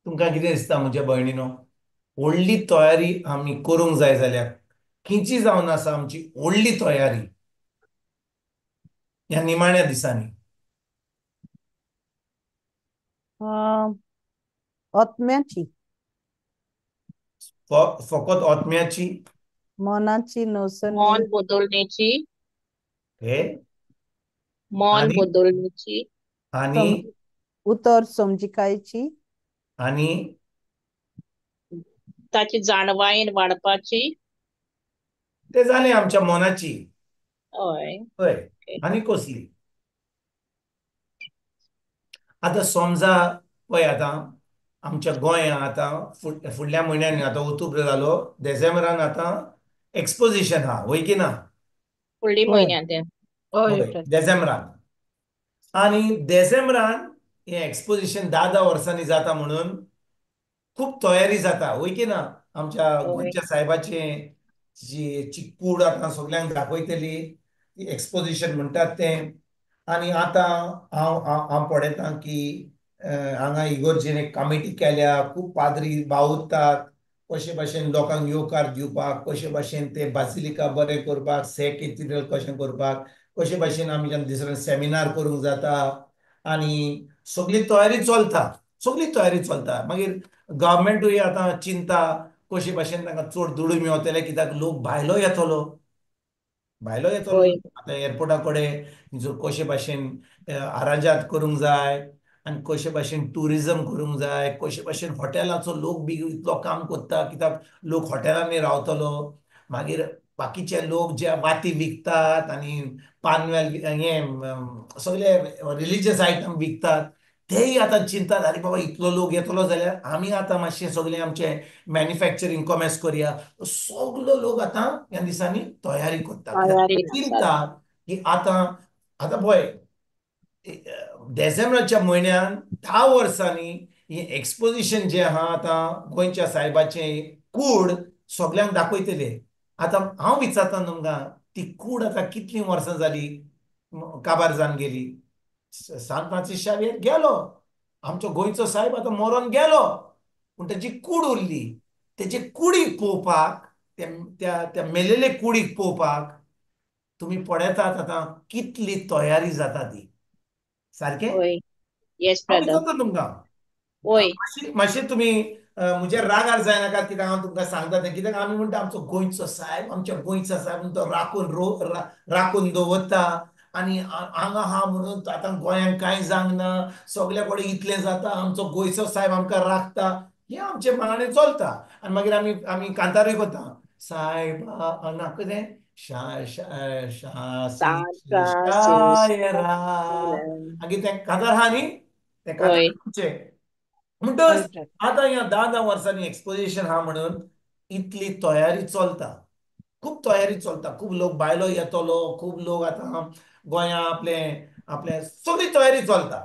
तुमकां कितें दिसता म्हज्या भयणीनो? व्हडली तयारी आमी करूंक जाय जाल्यार खंयची जावन आसा आमची व्हडली तयारी ह्या निमाण्या दिसांनी?
आत्म्याची.
फकत आत्म्याची,
मनाची नवसनी,
मन बदलण्याची, मन बदलण्याची,
आणि
उतर समजिकायची,
आणि
ताची जाणवायेन वाडपाची.
ते जालें आमच्या मनाची.
हय
हय. आनी कसली? आतां समजा पळय, आतां आमच्या गोंयांत आतां फुडल्या म्हयन्यान आतां ऑक्टोबर जालो, डिसेंबरान आतां एक्सपोजिशन आहा, वय की ना?
फुडल्या म्हयन्यांत,
हय, डिसेंबरान. आनी डिसेंबरान हें एक्सपोजिशन 10-10 वर्सांनी जाता म्हणून खूब तयारी जाता, वय की ना? आमच्या गोंयच्या साहेबाचें जी कूड आतां सगल्यांक दाखयतली, एक्सपोजिशन म्हणटात तें. आनी आतां हांव हांव पळयतां की हांगा इगोर्जेन एक कमिटी केल्या, खूब पाद्री वावुरतात कशे भाशेन लोकांक येवकार दिवपाक, कशे भाशेन ते बासिलिका बरें करपाक, से कॅथेड्रल कशें करपाक, कशे भाशेन आमच्यान दुसऱ्यान सेमिनार करूंक जाता. आनी सगळी तयारी चलता, सगळी तयारी चलता. मागीर गव्हर्मेंटूय आतां चिंता कशे भाशेन तांकां चड दुडू मेवतले, कित्याक लोक भायलो येतलो, भायलो येतलो आतां एअरपोर्टा कडेन कशे भाशेन आरांजात करूंक जाय, आनी कशे भाशेन ट्युरिजम करूंक जाय, कशे भाशेन हॉटेलाचो लोक बी इतलो काम करता, कित्याक लोक हॉटेलांनी रावतलो. मागीर बाकीचे लोक जे वाती विकतात आनी पानवेल हें सगळे रिलीजियस आयटम विकतात, तेय आतां चिंतात, आरे बाबा इतलो लोक येतलो जाल्यार आमी आतां मातशें सगळें आमचें मॅन्युफॅक्चरींग कॉमर्स करुया. सगलो लोक आतां ह्या दिसांनी तयारी करतात, चिंतात की आतां आतां पळय डिसेंबराच्या म्हयन्यान 10 वर्सांनी हें एक्सपोजिशन जें आहा आतां गोंयच्या सायबाचें कूड सगल्यांक दाखयतले. आतां हांव विचारता तुमकां, ती कूड आतां कितलीं वर्सां जाली काबार जावन गेली? सान फ्रांसीस शावियर गेलो, आमचो गोंयचो सायब आतां मरोन गेलो, पूण तेजी कूड उरली. तेजे कुडीक पळोवपाक, त्या त्या मेलेले कुडीक पळोवपाक तुमी पळयतात आतां कितली तयारी जाता ती. सारकें? विचारता तुमकां, मातशें तुमी म्हजेर रागार जायनाका कित्याक हांव तुमकां सांगता तें, कित्याक आमी म्हणटा आमचो गोंयचो सायब, आमच्या गोंयचो सायब तो राखून राखून दवरता आनी हांगा आहा म्हणून आतां गोंयांक कांय जावंक ना, सगल्या कडेन इतलें जाता, आमचो गोंयचो सायब आमकां राखता, हें आमचें मागणें चलता. आनी मागीर आमी आमी कांतारूय करता, सायबा ना कितें मागीर तें कांतार आहा न्ही, तें कांतार आमचें. म्हणटच आतां ह्या 10-10 वर्सांनी एक्सपोजिशन आहा म्हणून इतली तयारी चलता, खूब तयारी चलता, खूब लोक भायलो येतलो, खूब लोक आतां गोंया आपले आपले सगळी तयारी चलता.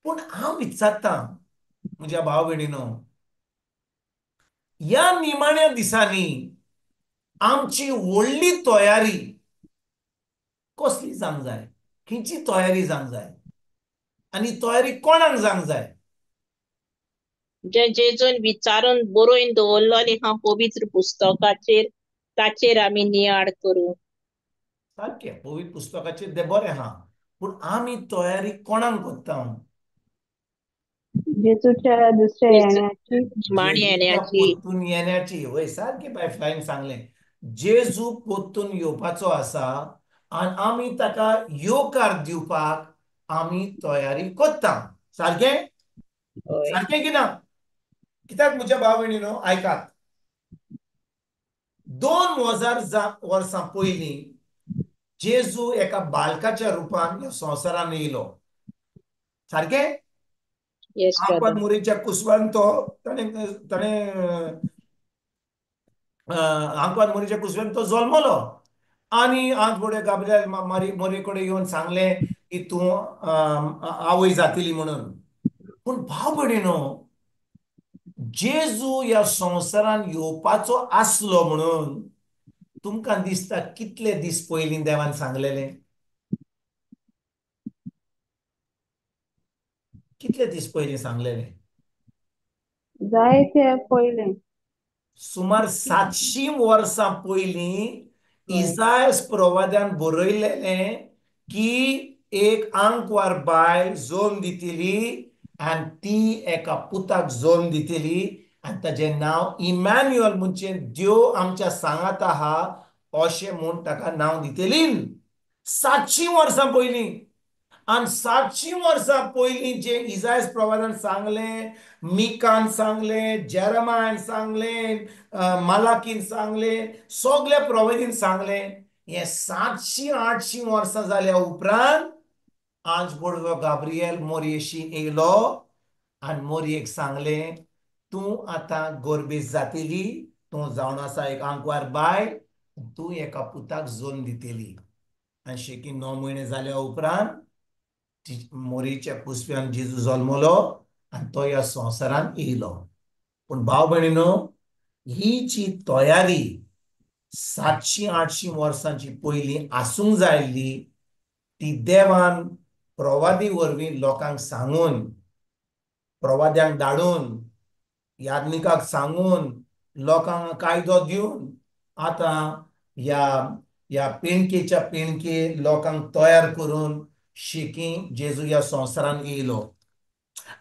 पूण हांव विचारता म्हज्या भाव भयणीनो, ह्या निमाण्या दिसांनी आमची व्हडली तयारी कसली जावंक जाय? खंयची तयारी जावंक जाय आनी तयारी कोणाक जावंक जाय?
जे जेजून विचारून बरोवन दवरलेलें आहा पवित्र पुस्तकाचेर, ताचेर आमी नियाळ करूं.
सारकें, पवित्र पुस्तकाचेर तें बरें आहा, पूण आमी तयारी कोणाक करता?
जेजूच्या दुसऱ्या येण्याची,
परतून येण्याची. वय, सारकें बाय फ्लायन सांगलें, जेजू परतून येवपाचो आसा आनी आमी ताका येवकार दिवपाक आमी तयारी करता. सारकें? सारकें की ना? कित्याक म्हज्या भाव भयणीनो आयकात, 2000 वर्सां पयलीं जेजू एका बालकाच्या रुपान ह्या संवसारान येयलो. सारकें?
Yes,
आंकवार
brother.
मोरीच्या कुसव्यान तो ताणें ताणें आंकवार मोरीच्या कुसव्यान तो जल्मलो. आनी आज बोडे गाब्रियल मोरे कडेन येवन सांगलें की तूं आवय जातली म्हणून. पूण भाव भयणीनो, जेजू ह्या संवसारान येवपाचो आसलो म्हणून तुमकां दिसता कितले दीस पयलीं देवान सांगलेले? कितले दीस पयलीं सांगलेले?
जायते पयलें.
सुमार 700 वर्सां पयलीं इजायस प्रवाद्यान बरयलेलें की एक आंकवार बायल जल्म दितली आनी ती एका पुताक जल्म दितली आनी ताजें नांव इमॅन्युअल, म्हणजे देव आमच्या सांगात आहा अशें म्हूण ताका नांव दितली. 700 वर्सां पयलीं. आनी 700 वर्सां पयलीं जें इजायस प्रवादान सांगलें, मिकान सांगलें, जेरमायन सांगलें, मालाकीन सांगलें, सगल्या प्रवादीन सांगलें, हें 700-800 वर्सां जाल्या उपरांत आज बोडगो गाब्रियल मोरयेशी येयलो आनी मोरयेक सांगलें, तूं आतां गोरबेज जातली, तूं जावन आसा एक आंकवार बायल, तूं एका पुताक जल्म दितली. आनी शेकी 9 म्हयने जाल्या उपरांत मोरीच्या कुसव्यान जेजू जल्मलो आनी तो ह्या संवसारान येयलो. पूण भाव भयणीनो, ही जी तयारी 700-800 वर्सांची पयलीं आसूंक जाय आसली ती देवान प्रवादी वरवीं लोकांक सांगून, प्रवाद्यांक धाडून, याज्ञिकाक सांगून, लोकांक कायदो दिवन आतां ह्या ह्या पिणकेच्या पिणके लोकांक तयार करून शेकी जेजू ह्या संवसारान येयलो.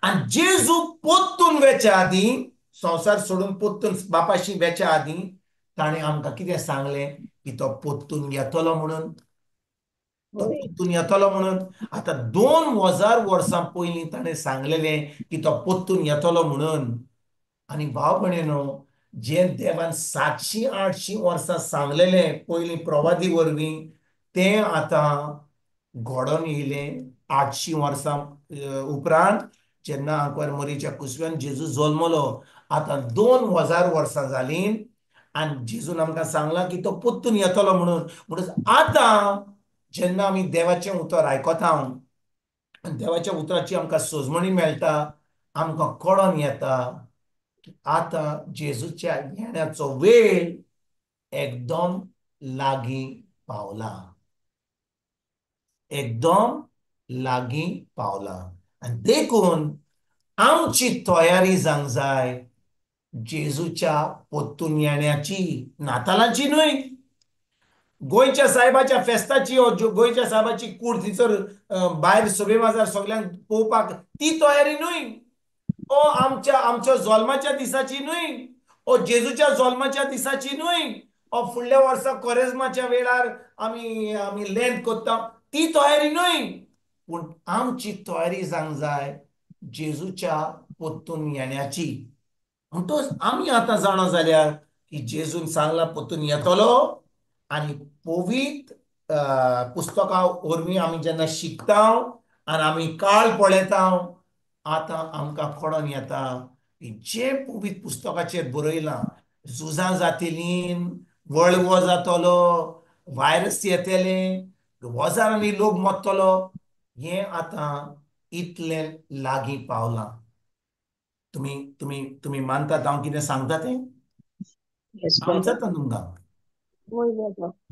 आनी जेजू पोत्तून वेच्या आदीं, संवसार सोडून पोत्तून बापाशी वेच्या आदीं ताणें आमकां कितें सांगलें की तो पोत्तून येतलो म्हणून, तो पोत्तून येतलो म्हणून. आतां 2000 वर्सां पयलीं ताणें सांगलेलें की तो पोत्तून येतलो म्हणून. आनी भाव भयणीनो, जें देवान 700-800 वर्सां सांगलेलें पयलीं प्रवादी वरवीं तें आतां घडोवन येयलें 800 वर्सां उपरांत, जेन्ना आंकवार मोरीच्या कुसव्यान जेजू जल्मलो. आतां 2000 वर्सां जालीं आनी जेजून आमकां सांगलां की तो पोत्तून येतलो म्हणून. म्हणून आतां जेन्ना आमी देवाचें उतर आयकता आनी देवाच्या उतराची आमकां सजमणी मेळटा, आमकां कळोन येता की आतां जेजूच्या येण्याचो वेळ एकदम लागीं पावला, एकदम लागीं पावला. आनी देखून आमची तयारी जावंक जाय जेजूच्या पोत्तून येण्याची, नातालांची न्हय, गोंयच्या साहेबाच्या फेस्ताची, गोंयच्या साहेबाची कूड थंयसर भायर सभे माजार सगल्यांक पळोवपाक ती तयारी न्हय, ओ आमच्या आमच्या जल्माच्या दिसाची न्हय, ओ जेजूच्या जल्माच्या दिसाची न्हय, ओ फुडल्या वर्सा कोरेज्माच्या वेळार आमी आमी लेंत करता ती तयारी न्हय. पूण आमची तयारी जावंक जाय जेजूच्या पोत्तून येण्याची. म्हणटकच आमी आतां जाणा जाल्यार की जेजून सांगलां पोत्तून येतलो. आनी पवित्र पुस्तकां वरवीं आमी जेन्ना शिकता आनी आमी काळ पळयता, आतां आमकां कळोन येता की जें पवित्र पुस्तकाचेर बरयलां, झुजां जातलीं, वळवो जातलो, व्हायरस येतले, हजारांनी लोक मरतलो, हें आतां इतलें लागीं पावलां. तुमी तुमी तुमी मानतात हांव कितें सांगता तें? जाता तुमकां?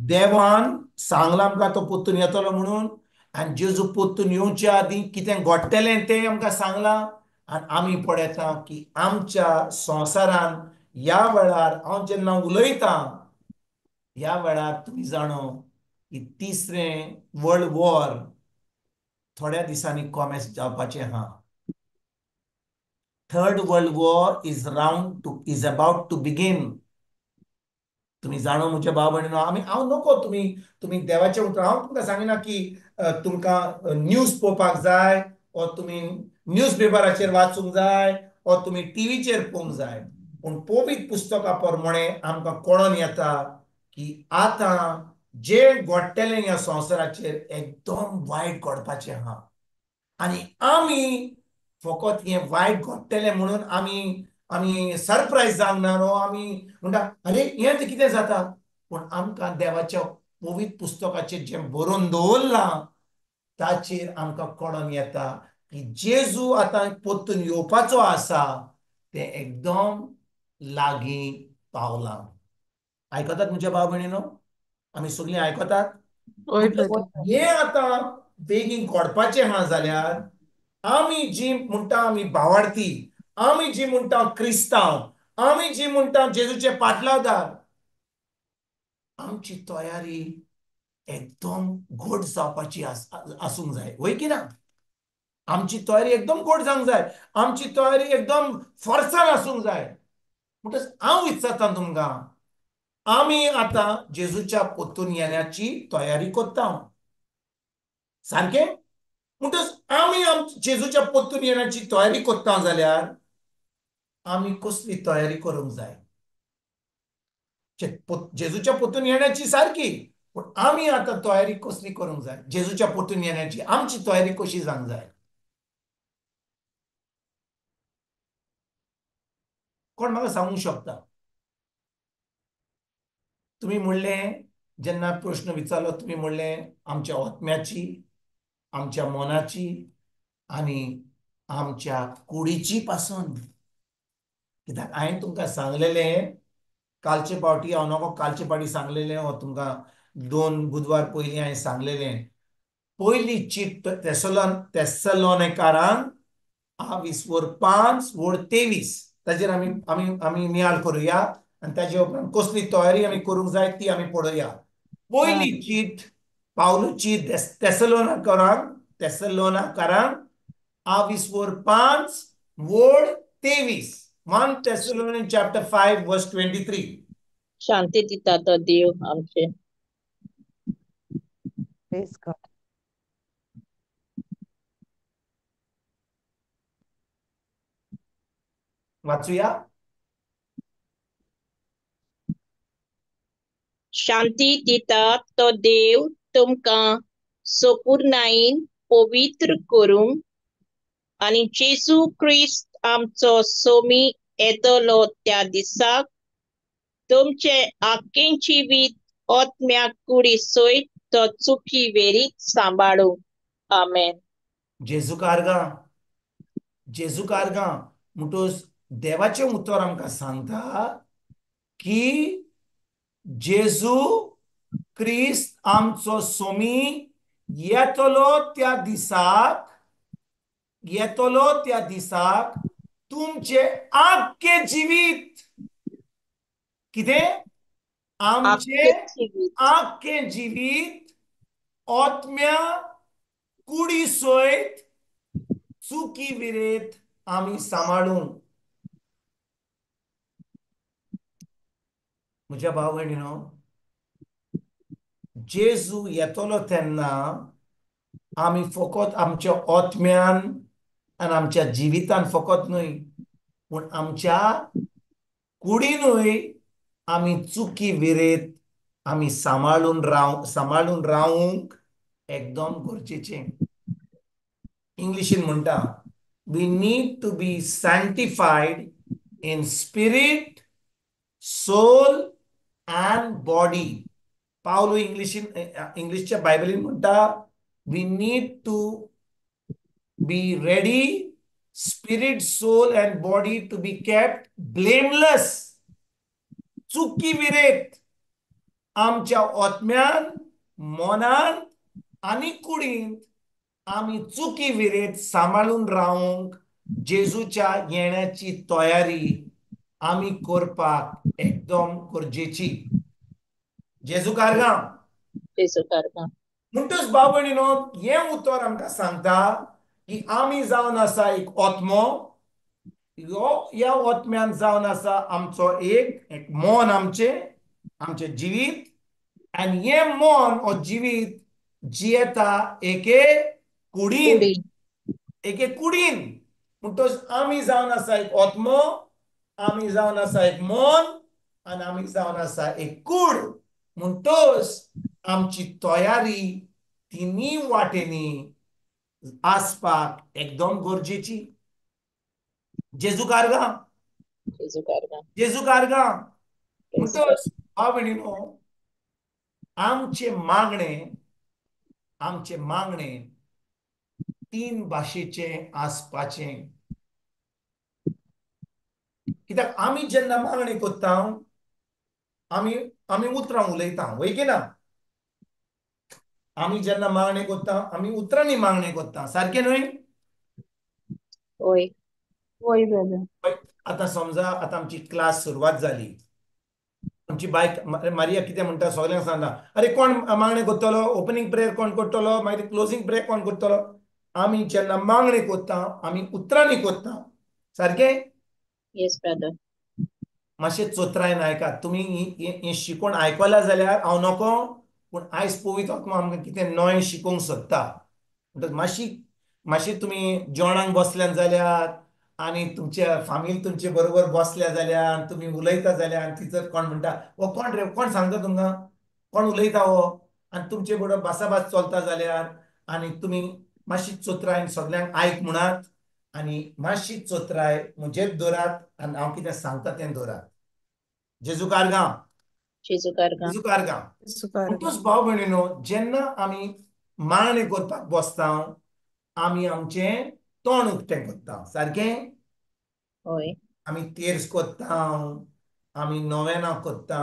देवान सांगलां आमकां तो पोत्तून येतलो म्हणून, आनी जेजू पोत्तून येवचे आदीं कितें घडटलें तें आमकां सांगलां. आनी आमी पळयता की आमच्या संवसारान ह्या वेळार हांव जेन्ना उलयतां ह्या वेळार तुमी जाणो की तिसरें वर्ल्ड वॉर थोड्या दिसांनी कॉमेस जावपाचें आहा. Third world war is is about to begin. तुमी जाणो म्हज्या भाव भयणीनो, आमी हांव नको तुमी तुमी देवाचें उतर हांव तुमकां सांगिना की तुमकां न्यूज पळोवपाक जाय, ओ तुमी न्यूज पेपराचेर वाचूंक जाय, ओ तुमी टिवीचेर पळोवंक जाय. पूण पवित्र पुस्तका प्रमाणे आमकां कळोन येता की आतां जें घडटलें ह्या संवसाराचेर एकदम वायट घडपाचें आहा. आनी आमी फकत हें वायट घडटलें म्हणून आमी आमी सरप्रायज जावंक ना न्हू. आमी म्हणटा अरे हें आतां कितें जाता, पूण आमकां देवाच्या पवित्र पुस्तकाचेर जें बरोवन दवरलां ताचेर आमकां कळोन येता की जेजू आतां परतून येवपाचो आसा, तें एकदम लागीं पावलां. आयकतात म्हज्या भाव भयणीनो? आमी सगळीं आयकतात? हें आतां बेगीन घडपाचें आहा जाल्यार आमी जी म्हणटा आमी भावार्थी, आमी जी म्हणटा क्रिस्तांव, आमी जी म्हणटा जेजूचे पाटलावदार, आमची तयारी एकदम घट जावपाची आसूंक जाय, वय की ना? आमची तयारी एकदम घट जावंक जाय, आमची तयारी एकदम फोर्सान आसूंक जाय. म्हणटच हांव विचारता तुमकां, आमी आतां जेजूच्या परतून येण्याची तयारी करता सारकें? म्हणटच आमी जेजूच्या परतून येण्याची तयारी करता जाल्यार आमी कसली तयारी करूंक जाय? जेजूच्या परतून येण्याची सारकी, पूण आमी आतां तयारी कसली करूंक जाय? जेजूच्या परतून येण्याची आमची तयारी कशी जावंक जाय? कोण म्हाका सांगूंक शकता? तुमी म्हणलें जेन्ना प्रश्न विचारलो तुमी म्हणलें आमच्या आत्म्याची, आमच्या मनाची आनी आमच्या कुडीची पासून. कित्याक हांवें तुमकां सांगलेलें कालचे पावटी, हांव नको कालचे पावटी सांगलेलें, हो तुमकां 2 बुधवार पयलीं हांवें सांगलेलें. पयली चीट तेसलोनिकारांक 5:5-23 ताजेर आमी आमी आमी नियाळ करुया आनी ताजे उपरांत कसली तयारी आमी करूंक जाय ती आमी पळोवया. पयली चीट पावलूची तेसलोनिकारांक 5:5-23, 1 Thessalonians chapter 5 verse 23.
शांती दिता तो देव आमचे.
Praise God.
वाचूया.
शांती दिता तो देव तुमकां सोपूर्णायेन पवित्र करूंक आनी जेजू क्रिस्त आमचो सोमी येतलो त्या दिसाक तुमचे आख्खें जिवीत आत्म्याक कुडी सयत तो चुकी वेरीत सांबाळूं. आमेन.
जेजू कारगां, जेजू कारगां. म्हणटच देवाचें उतर आमकां सांगता की जेजू क्रिस्त आमचो सोमी येतलो त्या दिसाक, येतलो त्या दिसाक तुमचे आख्खे जिवीत, कितें? आमचे आख्खे जिवीत आत्म्या कुडी सयत चुकी विरेत आमी सांबाळूं. म्हज्या भाव भयणीनो, जेजू येतलो तेन्ना आमी फकत आमच्या आत्म्यान आनी आमच्या जिवितान फकत न्हय, पूण आमच्या कुडीनूय आमी चुकी विरेत आमी सांबाळून रावूंक एकदम गरजेचें. इंग्लिशीन म्हणटा, we need to be sanctified in spirit, soul and body. Pavlu इंग्लिशीन, इंग्लिशच्या बायबलीन म्हणटा, we need to be ready, spirit, soul and body to be kept blameless. चुकी विरेत आमच्या आत्म्यान, मनान आनी कुडींत आमी चुकी विरेत सांबाळून रावंक जेजूच्या येण्याची तयारी आमी करपाक एकदम गरजेची. जेजू कारगां.
जेजू कारगां.
म्हणटच भाव भयणीनो, हें उतर आमकां सांगता की आमी जावन आसा एक आत्मो, ह्या आत्म्यान जावन आसा आमचो एक एक मन, आमचें आमचें जिवीत, आनी हें मन हो जिवीत जियेता एके कुडीन, एके कुडीन. म्हणटच आमी जावन आसा एक आत्मो, आमी जावन आसा एक मन आनी आमी जावन आसा एक कूड. म्हणटच आमची तयारी तिनूय वाटेंनी आसपाक एकदम गरजेची. जेजू कारगा,
जेजू कारगा,
जेजू कारगा. म्हणटच भाव भयणीनो, आमचे मागणे, आमचे मागणे तीन भाशेचे आसपाचे. कित्याक आमी जेन्ना मागणी करता आमी आमी उतरां उलयता, वय की ना? आमी जेन्ना मागणी करता आमी उतरांनी मागणी करता, सारकें न्हय?
हय.
वय ब्रदर.
आतां समजा आतां आमची क्लास सुरवात जाली, आमची बायक मारिया कितें म्हणटा सगल्यांक सांगता, अरे कोण मागणें करतलो, ओपनींग प्रेयर कोण करतलो, मागीर क्लोजींग प्रेयर कोण करतलो. आमी जेन्ना मागणें करता आमी उतरांनी करता, सारकें?
Yes brother.
मातशें चोत्रायन आयकात तुमी, हें शिकोवन आयकलां जाल्यार हांव नको, पूण आयज पवित्र आत्मा आमकां कितें नवें शिकोवंक सोदता. म्हणटच मातशी मातशी तुमी जेवणाक बसल्यान जाल्यार आनी तुमच्या फामील तुमचे बरोबर बसल्या जाल्यार तुमी उलयता जाल्यार ती जर कोण म्हणटा हो कोण रे, कोण सांगता तुमकां, कोण उलयता हो, आनी तुमचे बरोबर भासाभास चलता जाल्यार आनी तुमी मातशी चोत्रायन सगल्यांक आयक म्हणात आनी मातशी चोत्राय म्हजेच दवरात आनी हांव कितें सांगता तें दवरात. जेजू कारगांव,
जेजू कारगांव,
जेजू कारगांव. म्हणटूच भाव भयणीनो, जेन्ना आमी मागणें करपाक बसता आमी आमचें तोंड उक्तें करता, सारकें?
हय.
आमी तेर्स करता, आमी नोवेनां करता,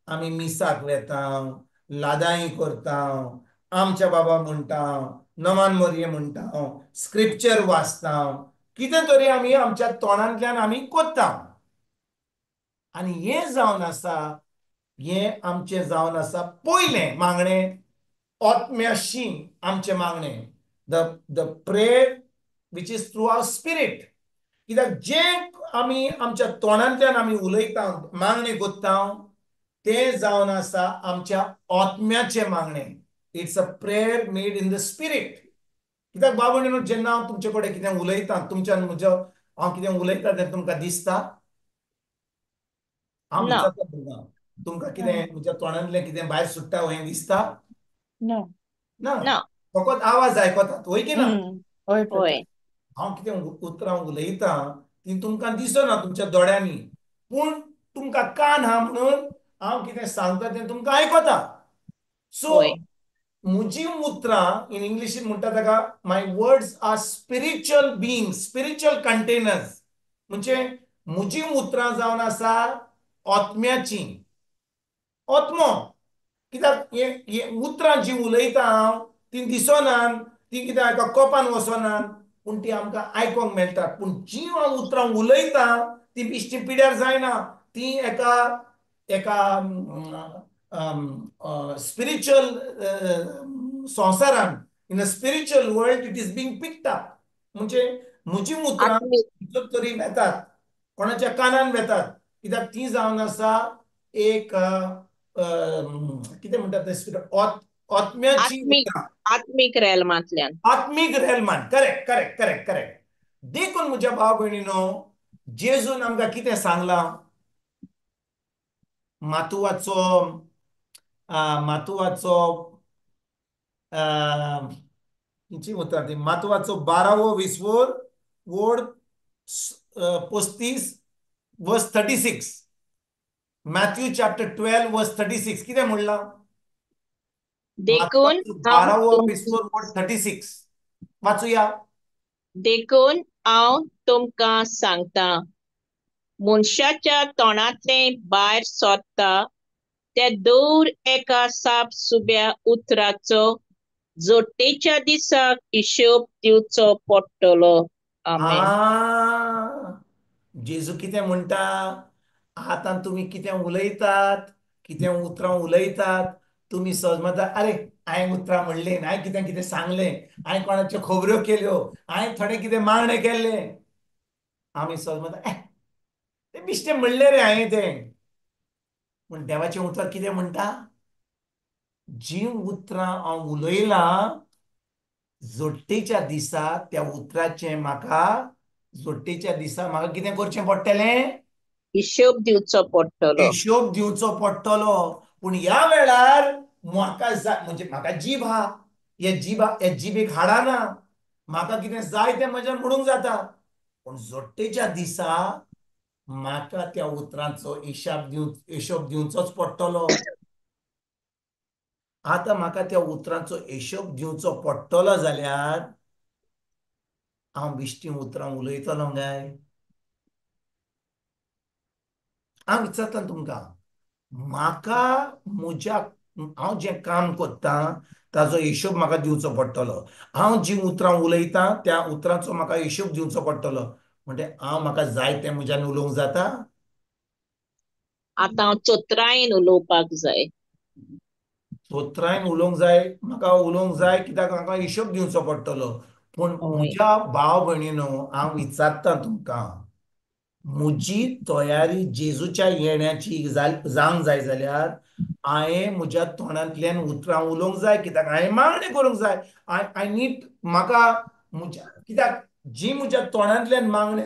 आमी मिसाक वेता, लादाई करता, आमच्या बाबा म्हणटा, नमान मोरये म्हणटा, स्क्रिप्चर वाचता, कितें तरी आमी आमच्या तोंडांतल्यान आमी करता. आनी हें जावन आसा, हें आमचें जावन आसा पयलें मागणें आत्म्याशी आमचें मागणें, the the prayer which is through our spirit. कित्याक जें आमी आमच्या तोंडांतल्यान आमी उलयता, मागणें करता, तें जावन आसा आमच्या आत्म्याचें मागणें. It's a prayer made in the spirit. कित्याक बाबा, जेन्ना हांव तुमचे कडेन कितें उलयता, तुमच्यान म्हज्या हांव कितें उलयता तें तुमकां दिसता? हांव विचारता तुमकां, तुमकां कितें म्हज्या तोंडांतलें कितें भायर सुट्टा हें दिसता?
ना,
ना, फकत आवाज आयकतात, वय की ना?
हय.
हांव कितें उतरां उलयता ती तुमकां दिसना तुमच्या दोळ्यांनी, पूण तुमकां कान आहा म्हणून हांव कितें सांगता तें तुमकां आयकता. सो म्हजी उतरां, इन इंग्लिशीन म्हणटा ताका, my words are spiritual being, spiritual containers. म्हणजे म्हजी उतरां जावन आसा आत्म्याची, आत्मो. कित्याक हे उतरां जीं उलयता हांव ती दिसनात, ती कित्याक एका कोपान वचनात, पूण ती आमकां आयकोंक मेळटात. पूण जीं हांव उतरां उलयता ती बिश्टी पिड्यार जायना, ती एका एका स्पिरिच्युअल संवसारान, in a spiritual world it is being picked up. म्हणजे म्हजी उतरां तरी वेतात, कोणाच्या कानान वेतात, कित्याक ती जावन आसा एक कितें म्हणटात तें, आत्म्याची,
आत्मीक रेल्मांतल्यान,
आत्मीक रेल्मान. Correct correct correct correct. देखून म्हज्या भाव भयणीनो, जेजून आमकां कितें सांगलां, मातुवाचो मातुवाचो खंयची उतरां ती, मातुवाचो 12वो 20 वोड 35 वर्स 36, मॅथ्यू चॅप्टर 12 वर्स 36 कितें म्हणलां?
देखून
12वो 20 वोड 36 वाचुया.
देखून हांव तुमकां सांगता, मनशाच्या तोंडांतलें भायर सरता ते दर एका साप सुब्या उतराचो जोडटेच्या दिसाक हिशोब दिवचो पडटलो. आमेन.
जेजू कितें म्हणटा, आतां तुमी कितें उलयतात, कितें उतरां उलयतात, तुमी सहज म्हणटा, अरे हांवें उतरां म्हणलीं, हांवें कितें कितें सांगलें, हांवें कोणाच्यो खबऱ्यो केल्यो, हांवें थोडें कितें मागणें केल्लें. आमी सहज म्हणटा, तें बिश्टें म्हणलें रे हांवें तें. पूण देवाचें उतर कितें म्हणटा, जीं उतरां हांव उलयलां जोडटेच्या दिसा त्या उतराचें म्हाका जोडटेच्या दिसा म्हाका कितें करचें पडटलें,
हिशोब दिवचो पडटलो,
हिशोब दिवचो पडटलो. पूण ह्या वेळार म्हाका म्हणजे म्हाका जीब आहा, हे जिबा हे जिबेक हाडा ना, म्हाका कितें जाय तें म्हज्यान म्हणूंक जाता. पूण पूण जोडटेच्या दिसा म्हाका त्या उतरांचो हिशोब दिवचोच पडटलो. आतां म्हाका त्या उतरांचो हिशोब दिवचो पडटलो जाल्यार हांव बिश्टीं उतरां उलयतलो काय? हांव विचारता तुमकां, म्हाका म्हज्या हांव जें काम करतां ताजो हिशोब म्हाका दिवचो पडटलो. हांव जीं उतरां उलयतां त्या उतरांचो म्हाका हिशोब दिवचो पडटलो. म्हणजे हांव म्हाका जाय तें म्हज्यान उलोवंक जाता?
आतां हांव चतुरायेन उलोवपाक जाय.
चतुरायेन उलोवंक जाय, म्हाका उलोवंक जाय कित्याक म्हाका हिशोब दिवचो पडटलो. पूण म्हज्या भाव भयणीनो, हांव विचारता तुमकां, म्हजी तयारी जेजूच्या येण्याची जावंक जाय जाल्यार हांवें म्हज्या तोंडांतल्यान उतरां उलोवंक जाय, कित्याक हांवें मागणें करूंक जाय. I need म्हाका म्हज्या, कित्याक जी म्हज्या तोंडांतल्यान मागणें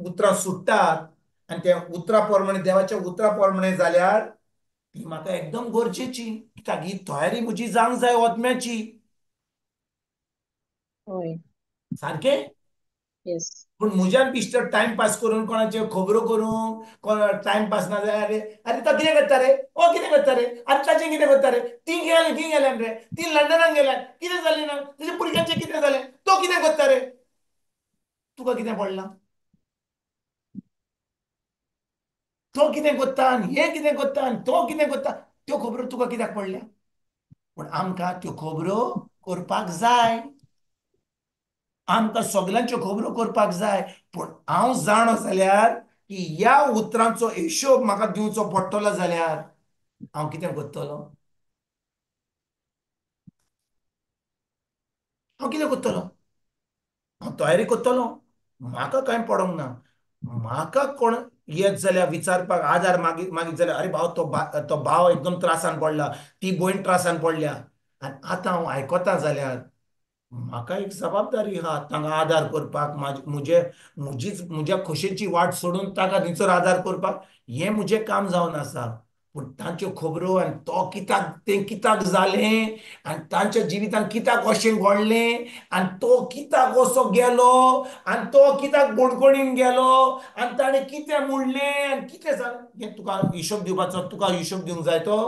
उतरां सुट्टात आनी त्या उतरां प्रमाणे, देवाच्या उतरां प्रमाणे जाल्यार ती म्हाका एकदम गरजेची, कित्याक ही तयारी म्हजी जावंक जाय आत्म्याची. सारकें? पूण म्हज्यान बिश्टो टायमपास करून कोणाच्यो खबरो करूंक, कोण टायमपास ना जाल्यार अरे अरे तो कितें करता रे, ओ कितें करता रे, आनी ताचें कितें करता रे, ती गेल्यान ती गेल्यान रे, ती लंडनाक गेल्यान कितें जालें ना, ताच्या भुरग्यांचें कितें जालें, तो कितें करता रे, तुका कितें पडलां? तो कितें करता आनी हें कितें करता आनी तो कितें करता, त्यो खबरो तुका कित्याक पडल्या? पूण आमकां त्यो खबरो करपाक जाय, आमकां सगल्यांच्यो खबरो करपाक जाय. पूण हांव जाणो जाल्यार की ह्या उतरांचो हिशोब म्हाका दिवचो पडटलो जाल्यार हांव कितें करतलो? हांव कितें करतलो? हांव तयारी करतलो. म्हाका कांय पडोंक ना. म्हाका कोण येत जाल्यार विचारपाक आदार मागीत जाल्यार, अरे भाव तो भाव एकदम त्रासान पडला, ती भयण त्रासान पडल्या, आनी आतां हांव आयकता जाल्यार म्हाका एक जबाबदारी आहा तांकां आदार करपाक, म्हजे म्हजीच म्हज्या खोशेची वाट सोडून ताका थंयसर आदार करपाक हें म्हजें काम जावन आसा. पूण तांच्यो खबरो आनी तो कित्याक तें कित्याक जालें आनी तांच्या जिवितांत कित्याक अशें घडलें आनी तो कित्याक असो गेलो आनी तो कित्याक बणकणीन गेलो आनी ताणें कितें म्हणलें आनी कितें जालें, हें तुका हिशोब दिवपाचो, तुका हिशोब दिवंक जाय तो?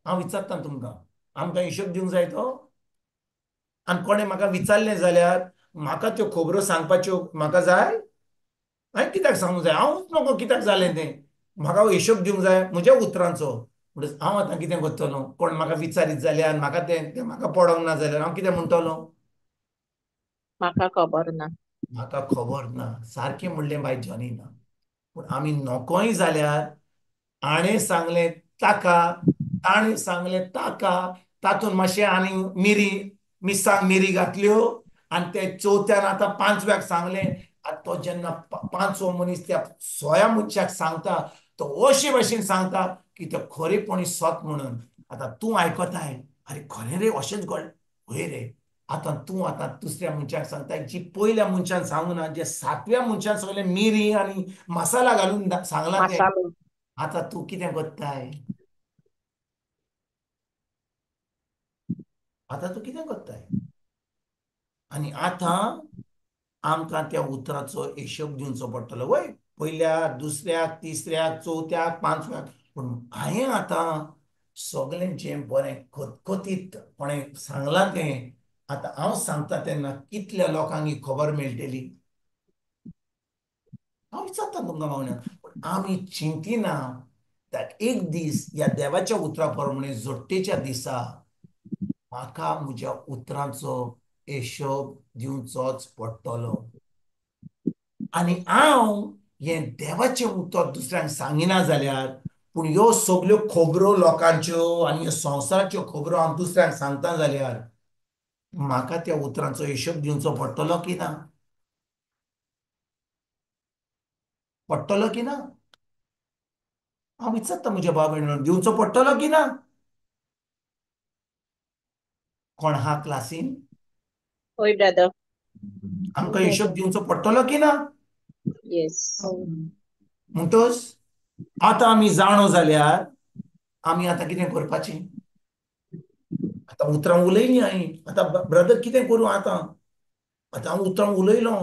हांव विचारता तुमकां, आमकां हिशोब दिवंक जाय तो? आनी कोणें म्हाका विचारलें जाल्यार म्हाका त्यो खबरो सांगपाच्यो म्हाका जाय? हांवें कित्याक सांगूंक जाय? हांवूच नको कित्याक जालें तें, म्हाका हिशोब दिवंक जाय म्हज्या उतरांचो. म्हणटच हांव आतां कितें करतलो? कोण म्हाका विचारीत जाल्यार म्हाका तें म्हाका पडोंक ना जाल्यार हांव कितें म्हणटलो?
म्हाका खबर ना,
म्हाका खबर ना. सारकें म्हणलें बाय जॉनीना. पूण आमी नकोय जाल्यार हाणें सांगलें ताका, ताणें सांगलें ताका, तातूंत मातशें आनी मिरी मिरसांग मिरी घातल्यो आनी ते चवथ्यान आतां पांचव्याक सांगलें. आतां तो जेन्ना पांचवो मनीस त्या सोया मनशाक सांगता तो अशे भाशेन सांगता की ते खरेपणी सत म्हणून. आतां तूं आयकताय, अरे खरें रे अशेंच घडलें, हय रे. आतां तूं आतां दुसऱ्या मनशाक सांगता, जी पयल्या मनशान सांगू ना, जे सातव्या मनशान सगळें मिरी आनी मसाला घालून सांगला तें, आतां तूं कितें करताय? आतां तूं कितें करताय? आनी आतां आमकां त्या उतराचो हिशोब दिवचो पडटलो. वय पयल्या, दुसऱ्याक, तिसऱ्याक, चवथ्याक, पांचव्याक. पूण हांवें आतां सगळें जें बरें खतखतीत कोणें सांगलां तें आतां हांव सांगता तेन्ना कितल्या लोकांक ही खबर मेळटली? हांव विचारता तुमकां मागण्या. पूण आमी चिंतिना एक दीस ह्या देवाच्या उतरा प्रमाणे जोडटेच्या दिसा म्हाका म्हज्या उतरांचो हिशोब दिवचोच पडटलो. आनी हांव हें देवाचें उतर दुसऱ्यांक सांगिना जाल्यार, पूण ह्यो सगल्यो खबरो लोकांच्यो आनी ह्यो संवसाराच्यो खबरो हांव दुसऱ्यांक सांगता जाल्यार म्हाका त्या उतरांचो हिशोब दिवचो पडटलो की ना? पडटलो की ना? हांव विचारता म्हज्या भाव भयणीक, दिवचो पडटलो की ना? कोण हा क्लासीन?
हय ब्रदर.
आमकां हिशोब दिवचो पडटलो की ना?
येस.
म्हणटच आतां आमी जाणो जाल्यार आमी आतां कितें करपाचें? आतां उतरां उलयलीं हांवें, आतां ब्रदर कितें करूं आतां? आतां हांव उतरां उलयलो,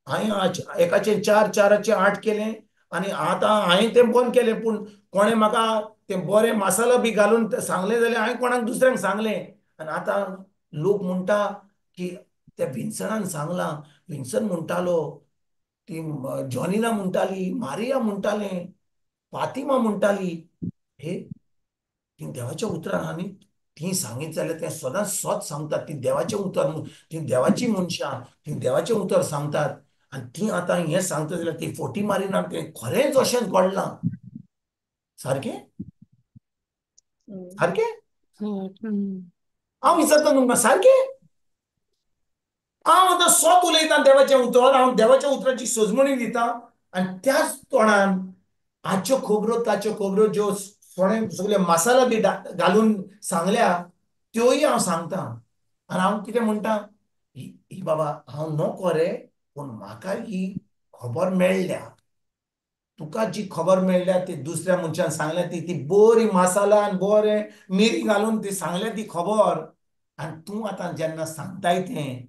हांवें एकाचें 4, 4 8 केलें आनी आतां हांवें तें बंद केलें. पूण कोणें म्हाका तें बरें मसालो बी घालून सांगलें जाल्यार हांवें कोणाक दुसऱ्यांक सांगलें. आनी आतां लोक म्हणटा की त्या विन्सनान सांगलां, विन्सन म्हणटालो, ती जॉनिना म्हणटाली, मारिया म्हणटालें, फातिमा म्हणटाली. हे ती देवाच्या उतरान आनी ती सांगीत जाल्यार तें सदांच सत सांगतात. ती देवाचें उतर, ती देवाची मनशां, ती देवाचें उतर सांगतात. आनी ती आतां हें सांगता जाल्यार ती फोटी मारिना, तें खरेंच अशेंच घडलां. सारकें सारकें हांव विचारता तुमकां, सारकें? हांव आतां सत उलयतां देवाचें उतर, हांव देवाच्या उतराची सजमणी दिता आनी त्याच तोंडान आच्यो खबरो ताच्यो खबरो ज्यो थोडे सगळे मसाला बी घालून सांगल्या त्योय हांव सांगता. आनी हांव कितें म्हणटा, ही बाबा हांव नको रे, पूण म्हाका ही खबर मेळ्ळ्या, तुका जी खबर मेळ्ळ्या ती दुसऱ्या मनशान सांगल्या ती ती बरी मसाला आनी बरें मिरी घालून ती सांगल्या ती खबर. आनी तूं आतां जेन्ना सांगताय तें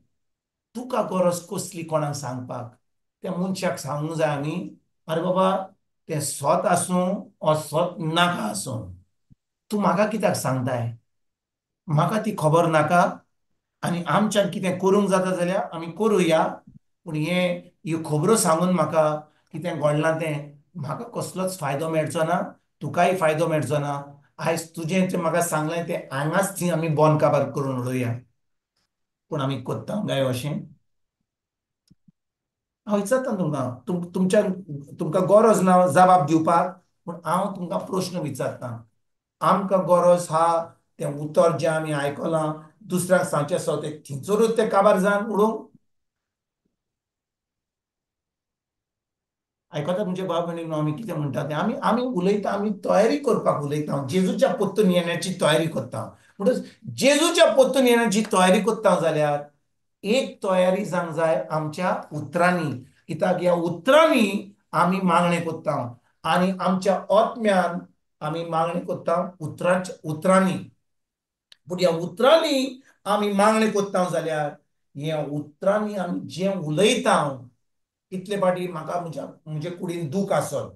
तुका गरज कसली कोणाक सांगपाक? त्या मनशाक सांगूंक जाय आमी, आरे बाबा तें सत आसूं ओ सत नाका आसूं, तूं म्हाका कित्याक सांगताय? म्हाका ती खबर नाका. आनी आमच्यान कितें करूंक जाता जाल्यार आमी करुया, पूण हें ह्यो खबरो सांगून म्हाका कितें घडलां तें म्हाका कसलोच फायदो मेळचो ना, तुकाय फायदो मेळचो ना. आयज तुजें जें म्हाका सांगलें तें हांगाच थंय आमी बंद काबार करून उडोवया. पूण आमी कोत्ता काय अशें? हांव विचारता तुमकां, तुमच्या तुमकां गरज ना जबाब दिवपाक, पूण हांव तुमकां प्रश्न विचारता. आमकां गरज हा तें उतर जें आमी आयकलां दुसऱ्यांक सांगचें आसा तें थिंचरूच तें काबार जावन उडोवंक? आयकता तुमचे भाव भयणीनो आमी कितें म्हणटा तें? आमी आमी उलयता, आमी तयारी करपाक उलयता, जेजूच्या पोत्तून येण्याची तयारी करता. म्हणटच जेजूच्या पोत्तून येण्याची तयारी करता जाल्यार एक तयारी जावंक जाय आमच्या उतरांनी. कित्याक ह्या उतरांनी आमी मागणें करता आनी आमच्या आत्म्यान आमी मागणें करता उतरांच्या उतरांनी. पूण ह्या उतरांनी आमी मागणें करता जाल्यार ह्या उतरांनी आमी जें उलयता, कितले फावटी म्हाका म्हज्या म्हजे कुडीन दूख आसत,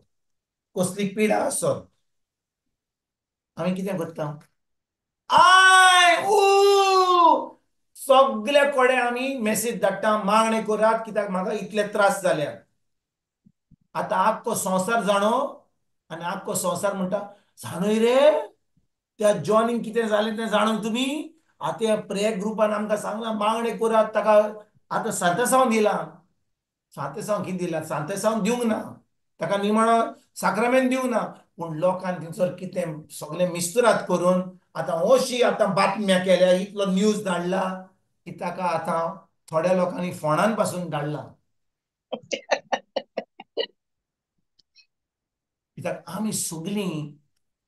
कसली पिडा आसत, आमी कितें करता? I ऊ सगळे कडेन आमी मेसेज धाडटा, मागणें करात कित्याक म्हाका इतले त्रास जाल्यात. आतां आख्खो संवसार जाणो आनी आख्खो संवसार म्हणटा, जाणूय रे त्या जॉनीक कितें जालें तें जाणून तुमी? आतां प्रेयर ग्रुपान आमकां सांगलां मागणें करात ताका. आतां सांतेसांव दिलां, सांतेसांव कितें दिलां? सांतेसांव दिवंक ना ताका, निमाणो साक्रामेंत दिवंक ना, पूण लोकान थंयसर कितें सगळें मिस्तुरात करून आतां अशी आतां बातम्या केल्या, इतलो न्यूज धाडला की ताका आतां थोड्या लोकांनी फोनान पासून धाडला. कित्याक आमी सगळीं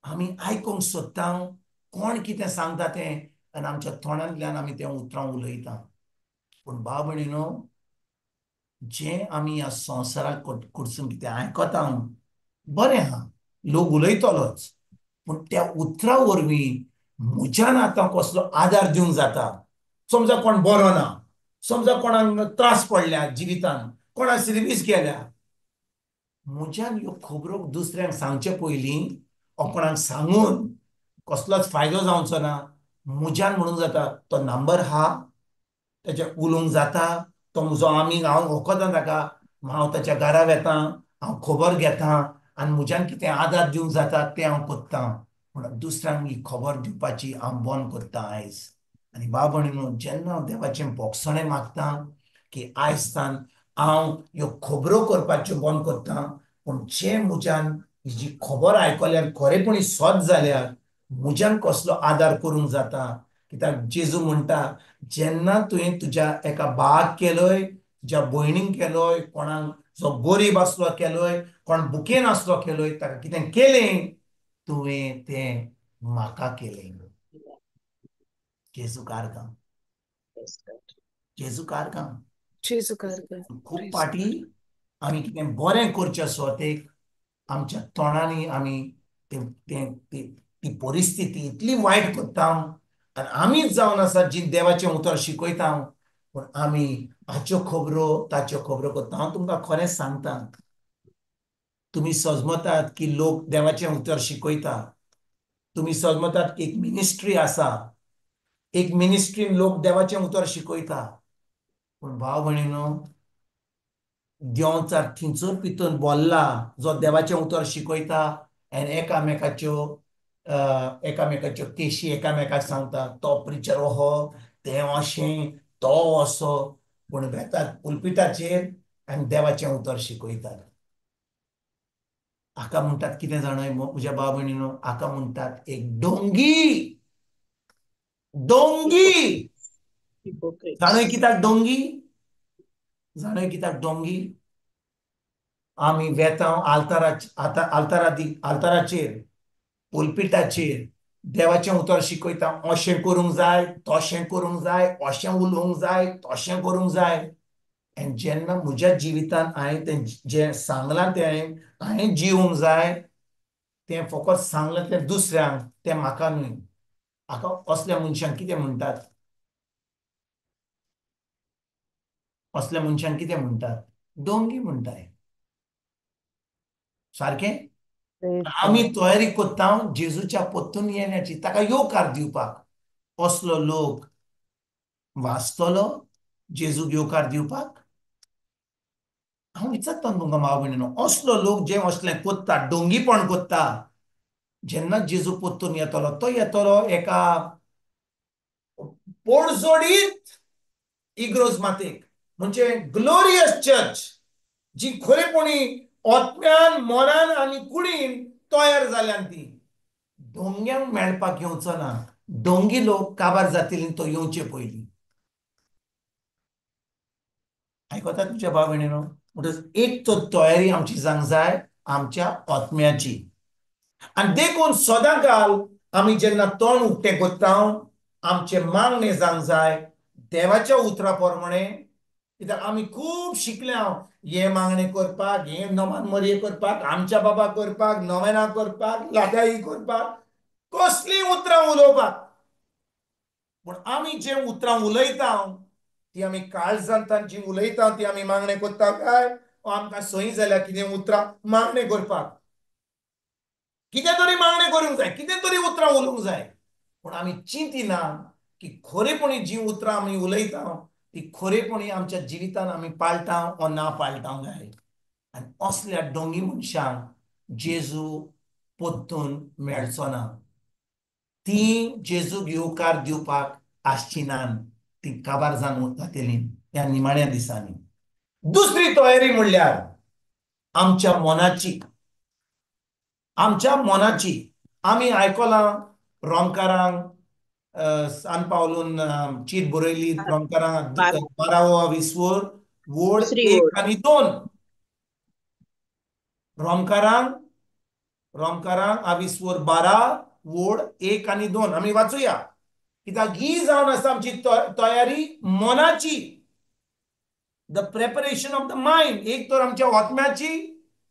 आमी आयकूंक सोदता कोण कितें सांगता तें आनी आमच्या तोंडांतल्यान आमी तें उतरां उलयता. पूण भाव भयणीनो, जें आमी ह्या संवसाराक कडसून कितें आयकता बरें आहा, लोक उलयतलोच, पूण त्या उतरा वरवीं म्हज्यान आतां कसलो आदार दिवंक जाता. समजा कोण बरो ना, समजा कोणाक त्रास पडल्या जिवितान, कोणाक सिर्वीस गेल्या, म्हज्यान ह्यो खबरो दुसऱ्यांक सांगचे पयलीं ओ कोणाक सांगून कसलोच फायदो जावचो ना, म्हज्यान म्हणूंक जाता तो नंबर आहा, तेजे उलोवंक जाता, तो म्हजो आमी हांव वखदां ताका, हांव ताच्या घरा वेता, हांव खबर घेता आनी म्हज्यान कितें आदार दिवंक जाता तें हांव करता. पूण दुसऱ्यांक ही खबर दिवपाची हांव बंद करता आयज. आनी भाव भयणीनो, जेन्ना हांव देवाचें बोगसणें मागता की आयज हांव ह्यो खबरो करपाच्यो बंद करता, पूण जें म्हज्यान ही जी खबर आयकल्यार खरेपणी सत जाल्यार म्हज्यान कसलो आदार करूंक जाता. कित्याक जेजू म्हणटा, जेन्ना तुवें तुज्या एका भावाक केलोय, तुज्या भयणीक केलोय, कोणाक जो गरीब आसलो केलोय, कोण बुकेन आसलो केलोय, ताका कितें केलें तुवें तें म्हाका केलें. जेजू कारगांव, जेजू कारगांव,
जेजू कारगांव.
खूब फावटी आमी कितें बरें करच्या सुवातेक आमच्या तोंडांनी आमी ती परिस्थिती इतली वायट करता. आनी आमीच जावन आसा जी देवाचें उतर शिकयता, पूण आमी हाच्यो खबरो ताच्यो खबरो करता. हांव तुमकां खरेंच सांगता, तुमी सजमतात की लोक देवाचें उतर शिकयता, तुमी सजमतात की एक मिनिस्ट्री आसा, एक मिनिस्ट्रीन लोक देवाचें उतर शिकयता. पूण भाव भयणीनो, देंवचार थिंचर पितून बोल्ला जो देवाचें उतर शिकयता आनी एकामेकाच्यो एकामेकाच्यो केशी एकामेकाक सांगता, तो प्रिचर ओहो, तें अशें, तो असो. पूण वेतात पुलपिटाचेर आनी देवाचें उतर शिकयतात. हाका म्हणटात कितें जाणय म्हज्या भाव भयणीनो, हाका म्हणटात एक डोंगी. डोंगी जाणय कित्याक डोंगी? जाणय कित्याक डोंगी? आमी वेता आल्ताराचेर, पुलपिटाचेर देवाचें उतर शिकयता, अशें करूंक जाय, तशें करूंक जाय, अशें उलोवंक जाय, तशें करूंक जाय. आनी जेन्ना म्हज्या जिवितान हांवें तें जें सांगलां तें हांवें जिवूंक जाय, तें फकत सांगलां तें दुसऱ्यांक, तें म्हाका न्हय. हाका असल्या मनशांक कितें म्हणटात? असल्या मनशांक कितें म्हणटात? डोंगी म्हणटाय. सारकें? आमी तयारी करता जेजूच्या पोत्तून येण्याची, ताका येवकार दिवपाक. असलो लोक वाचतलो जेजूक येवकार दिवपाक? हांव विचारता तुमकां भाव भयणीनो, असलो लोक जे असलें कोत्ता, डोंगीपण कोत्ता, जेन्ना जेजू पोत्तून येतलो तो येतलो एका पोडजोडीत इग्रोज मातेक, म्हणजे ग्लोरियस चर्च, जी खरेपणी आत्म्यान, मनान आनी कुडीन तयार जाल्यान ती डोंग्यांक मेळपाक येवचो ना. डोंगी लोक काबार जातली तो येवचे पयलीं. आयकता तुमच्या भाव भयणीनो? म्हणटच एक तर तयारी आमची जावंक जाय आमच्या आत्म्याची. आनी देखून सदां काल आमी जेन्ना तोंड उक्तें करता, आमचें मागणें जावंक जाय देवाच्या उतरा प्रमाणे. कित्याक आमी खूब शिकल्या हें मागणें करपाक, हें नमान मरये करपाक, आमच्या बाबा करपाक, नवेना करपाक, लादाई करपाक, कसलीं उतरां उलोवपाक. पूण आमी जें उतरां उलयता ती आमी काळजांत जी उलयता ती आमी मागणें करता काय आमकां सही जाल्यार कितें उतरां मागणें करपाक, कितें तरी मागणें करूंक जाय, कितें तरी उतरां उलोवंक जाय. पूण आमी चिंतिना की खरेपणी जी उतरां आमी उलयता ती खरेपणी आमच्या जिवितान आमी पाळटा ओ ना पाळटा काय. आनी असल्या डोंगी मनशांक जेजू पोत्तून मेळचो ना. ती जेजूक येवकार दिवपाक आसची ना, ती काबार जावन जातली ह्या निमाण्या दिसांनी. दुसरी तयारी म्हणल्यार आमच्या मनाची. आमच्या मनाची आमी आयकलां रोमकारांक सान पावलून चीट बरयली रोमकारांक 12 20 वोड 1 आनी 2. रोमकारांक 20 12 वोड 1 आनी 2 आमी वाचुया. कित्याक ही जावन आसा आमची तयारी मनाची, the preparation of the mind. एक तर आमच्या आत्म्याची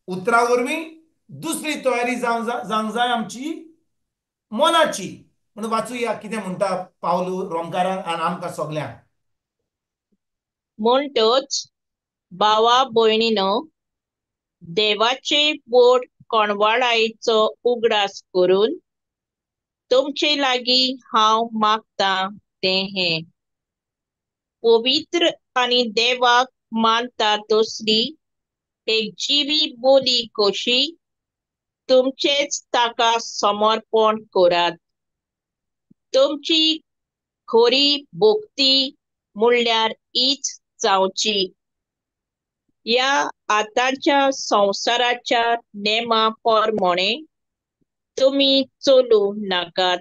उतरा वरवीं, दुसरी तयारी जावंक जाय आमची मनाची. म्हणून वाचुया कितें म्हणटा पावलू रोमकारांक आनी आमकां सगल्यांक.
म्हणटच भावा भयणीनो, देवाचे बोट कोणवाळायेचो उगडास करून तुमचे लागीं हांव मागतां तें हें, पवित्र आनी देवाक मानता तसली एक जिवी बोली कशी तुमचेच ताका समर्पण करात. तुमची खरी भक्ती म्हणल्यार हीच जावची. ह्या आतांच्या संवसाराच्या नेमा प्रमाणे तुमी चलूं नाकात,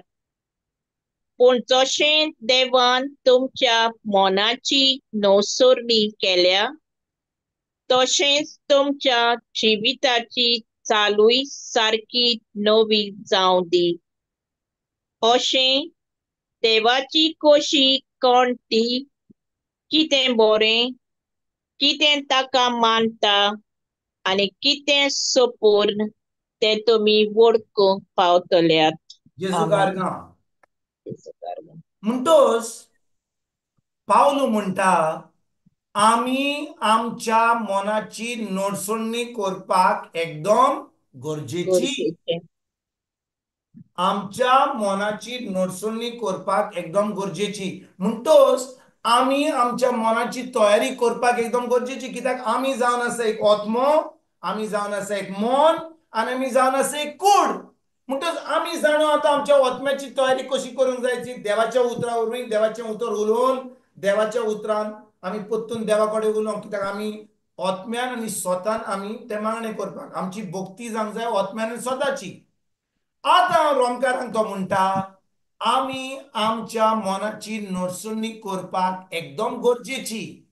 पूण जशें देवान तुमच्या मनाची नवसरणी केल्या तशेंच तुमच्या जिविताची चालूय सारकी नवी जावं दी. अशें देवाची कशी कोण ती, कितें बरें, कितें ताका मानता आनी कितें सपूर्ण तें तुमी वळखूंक पावतल्यात.
म्हणटोच पावलू म्हणटा आमी आमच्या मनाची नडसणी करपाक एकदम गरजेची. आमच्या मनाची नडसणी करपाक एकदम गरजेची. म्हणटोच आमी आमच्या मनाची तयारी करपाक एकदम गरजेची. कित्याक आमी जावन आसा एक आत्मो, आमी जावन आसा एक मन आनी आमी जावन आसा एक कूड. म्हणटच आमी जाणो आतां आमच्या आत्म्याची तयारी कशी करूंक जायची. देवाच्या उतरा वरवीं, देवाचें उतर उलोवन, देवाच्या उतरान आमी परतून देवा कडेन उलोवंक. कित्याक आमी आत्म्यान आनी स्वतान आमी तें मागणें करपाक आमची भक्ती जावंक जाय आत्म्यान आनी स्वताची. आतां रोमकारांक तो म्हणटा आमी आमच्या मनाची नडसणी करपाक एकदम गरजेची.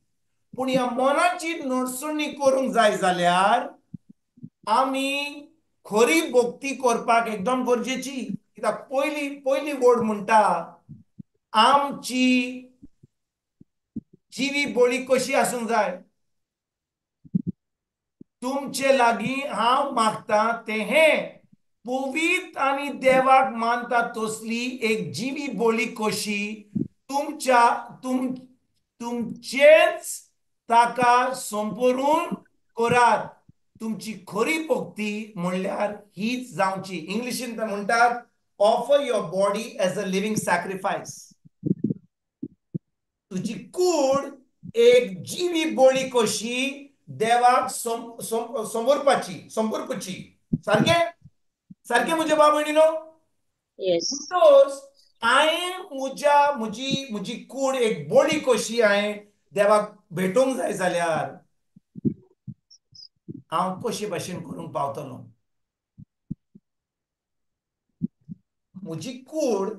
पूण ह्या मनाची नडसणी करूंक जाय जाल्यार आमी खरी भक्ती करपाक एकदम गरजेची. कित्याक पयली पयली वर्ड म्हणटा आमची जिवी बोली कशी आसूंक जाय. तुमचे लागीं हांव मागता तें हें पवित्र आनी देवाक मानता तसली एक जिवी बोली कशी तुमच्या तुमचेच ताका संपरून करात. तुमची खरी भक्ती म्हणल्यार हीच जावची. इंग्लिशीन ते म्हणटात offer your body as a living sacrifice. तुजी कूड एक जिवी बोली कशी देवाक समर्पाची समर्पची. सारकें सारकें म्हज्या भाव भयणीनो. म्हणटोच हांवें म्हज्या म्हजी म्हजी कूड एक बोली कशी हांवें देवाक भेटोवंक जाय जाल्यार हांव कशे भाशेन करूंक पावतलो. म्हजी कूड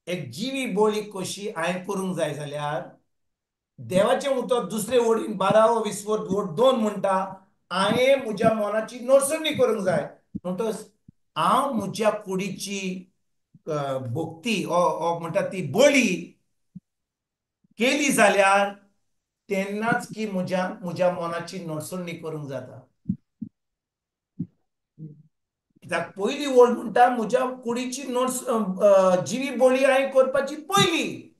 एक जिवी बोली कशी हांवें करूंक जाय जाल्यार देवाचें उतर दुसरे वडीन 12 20 2 म्हणटा हांवें म्हज्या मनाची नडसणी करूंक जाय. म्हणटच हांव म्हज्या कुडीची भक्ती ओ म्हणटा ती बळी केली जाल्यार तेन्नाच की म्हज्या म्हज्या मनाची नडसणी करूंक जाता. कित्याक पयली वळ म्हणटा म्हज्या कुडीची नोट्स जिवी बळी हांवें करपाची पयली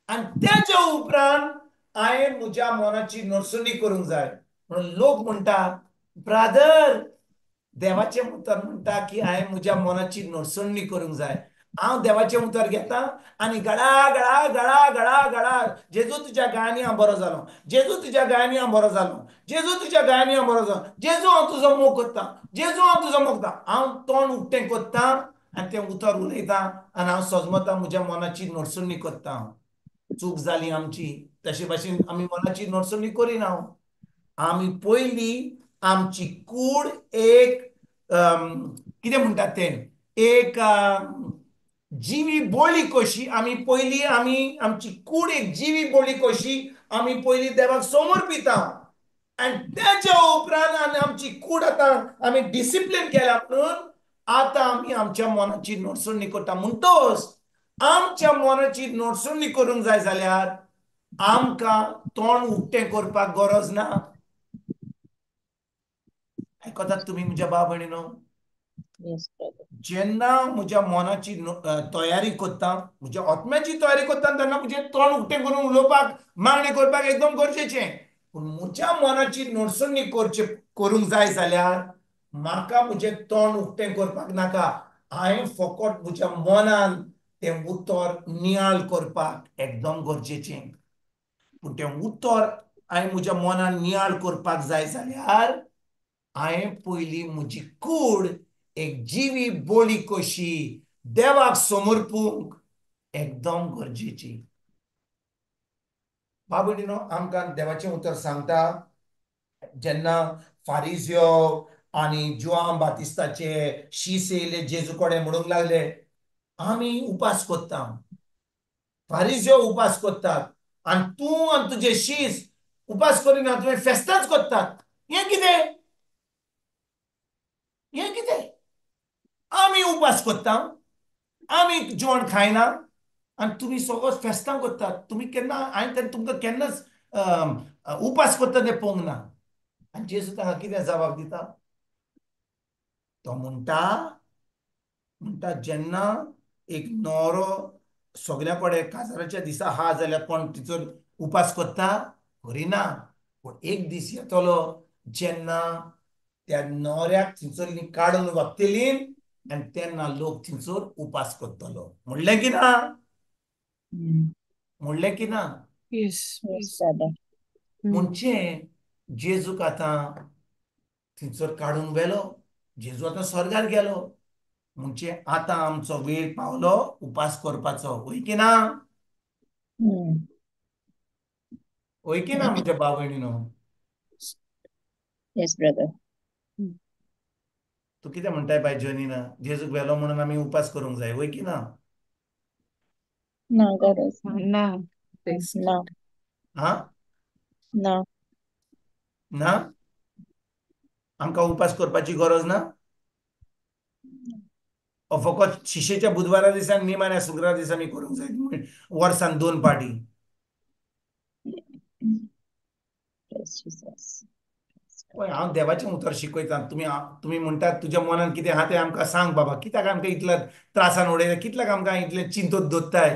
आनी त्याच्या उपरांत हांवें म्हज्या मनाची नडसणी करूंक जाय. म्हणून लोक म्हणटा ब्रादर देवाचें उतर म्हणटा की हांवें म्हज्या मनाची नडसणी करूंक जाय. हांव देवाचें उतर घेता आनी गळा गळा गळा गळा गळा जेजू तुज्या गायांनी हांव बरो जालो, जेजू तुज्या गायांनी हांव बरो जालो, जेजू तुज्या गायांनी हांव बरो जालो, जेजू हांव तुजो मोग करता, जेजू हांव तुजो मोग करता. हांव तोंड उक्तें करता आनी तें उतर उलयता आनी हांव सजमता म्हज्या मनाची नडसणी करता. चूक जाली आमची. तशे भाशेन आमी मनाची नडसणी करिना. आमी पयली आमची कूड एक कितें म्हणटात तें एक जिवी बोली कशी आमी पयली आमी आमची कूड एक जिवी बोली कशी आमी पयली देवाक समर्पिता आनी त्याच्या उपरांत आनी आमची कूड आतां आमी डिसिप्लीन केल्या म्हणून आतां आमी आमच्या मनाची नडसणी करता. म्हणटोच आमच्या मनाची नडसणी करूंक जाय जाल्यार आमकां तोंड उक्तें करपाक गरज ना. आयकतात तुमी म्हज्या भाव भयणीनो. जेन्ना म्हज्या मनाची तयारी करता, म्हज्या आत्म्याची तयारी करता तेन्ना म्हजें तोंड उक्तें करून उलोवपाक मागणें करपाक एकदम गरजेचें. पूण म्हज्या मनाची नडसणी करचे करूंक जाय जाल्यार म्हाका म्हजें तोंड उक्तें करपाक नाका. हांवें फकत म्हज्या मनान तें उतर नियाळ करपाक एकदम गरजेचें. पूण तें उतर हांवें म्हज्या मनान नियाळ करपाक जाय जाल्यार हांवें पयलीं म्हजी कूड एक जिवी बोली कशी देवाक समर्पूंक एकदम गरजेची. बाबडिनो आमकां देवाचें उतर सांगता जेन्ना फारिजियो आनी जुआंव बातिस्ताचे शीस येयले जेजू कडेन म्हणूंक लागले आमी उपास करता, फारिजियो उपास करतात आनी तूं आनी तुजे शीस उपास करिना, तुवें फेस्तांच करतात. हें कितें? हें कितें? आमी उपास करता, आमी जेवण खायना आनी तुमी सगळोच फेस्तां करतात. तुमी केन्ना हांवें तेन्ना तुमकां केन्नाच उपास करता तें पळोवंक ना. आनी जेजू तांकां कितें जबाब दिता? तो म्हणटा म्हणटा जेन्ना एक न्हवरो सगल्या कडेन काजाराच्या दिसा आहा जाल्यार कोण तिचो उपास करता करिना. पूण एक दीस येतलो जेन्ना त्या न्हवऱ्याक थंयसर काडून वतली आनी तेन्ना लोक थंयसर उपास करतलो. म्हणलें की ना? म्हणलें की ना? म्हणजे जेजूक आतां थंयसर काडून व्हेलो, जेजू आतां स्वर्गार गेलो. म्हणजे आतां आमचो वेळ पावलो उपास करपाचो. वय की ना? वय की ना म्हज्या भाव भयणीनो?
Yes brother.
तूं कितें म्हणटाय बाय जॉनीना? जेजूक व्हेलो म्हणून आमी उपास करूंक जाय वय की ना?
ना गरज
ना.
ना.
हा
ना
ना, आमकां उपास करपाची गरज ना. फकत शिशेच्या बुधवारा दिसा निमाण्या शुक्रारा दिसा आमी करूंक जाय, वर्सान 2 पाटी. पळय हांव देवाचें उतर शिकयता, तुमी तुमी म्हणटात तुज्या मनान कितें आहा तें आमकां सांग बाबा, कित्याक आमकां इतल्या त्रासान उडयता, कितल्याक आमकां इतलें चिंतून दवरताय.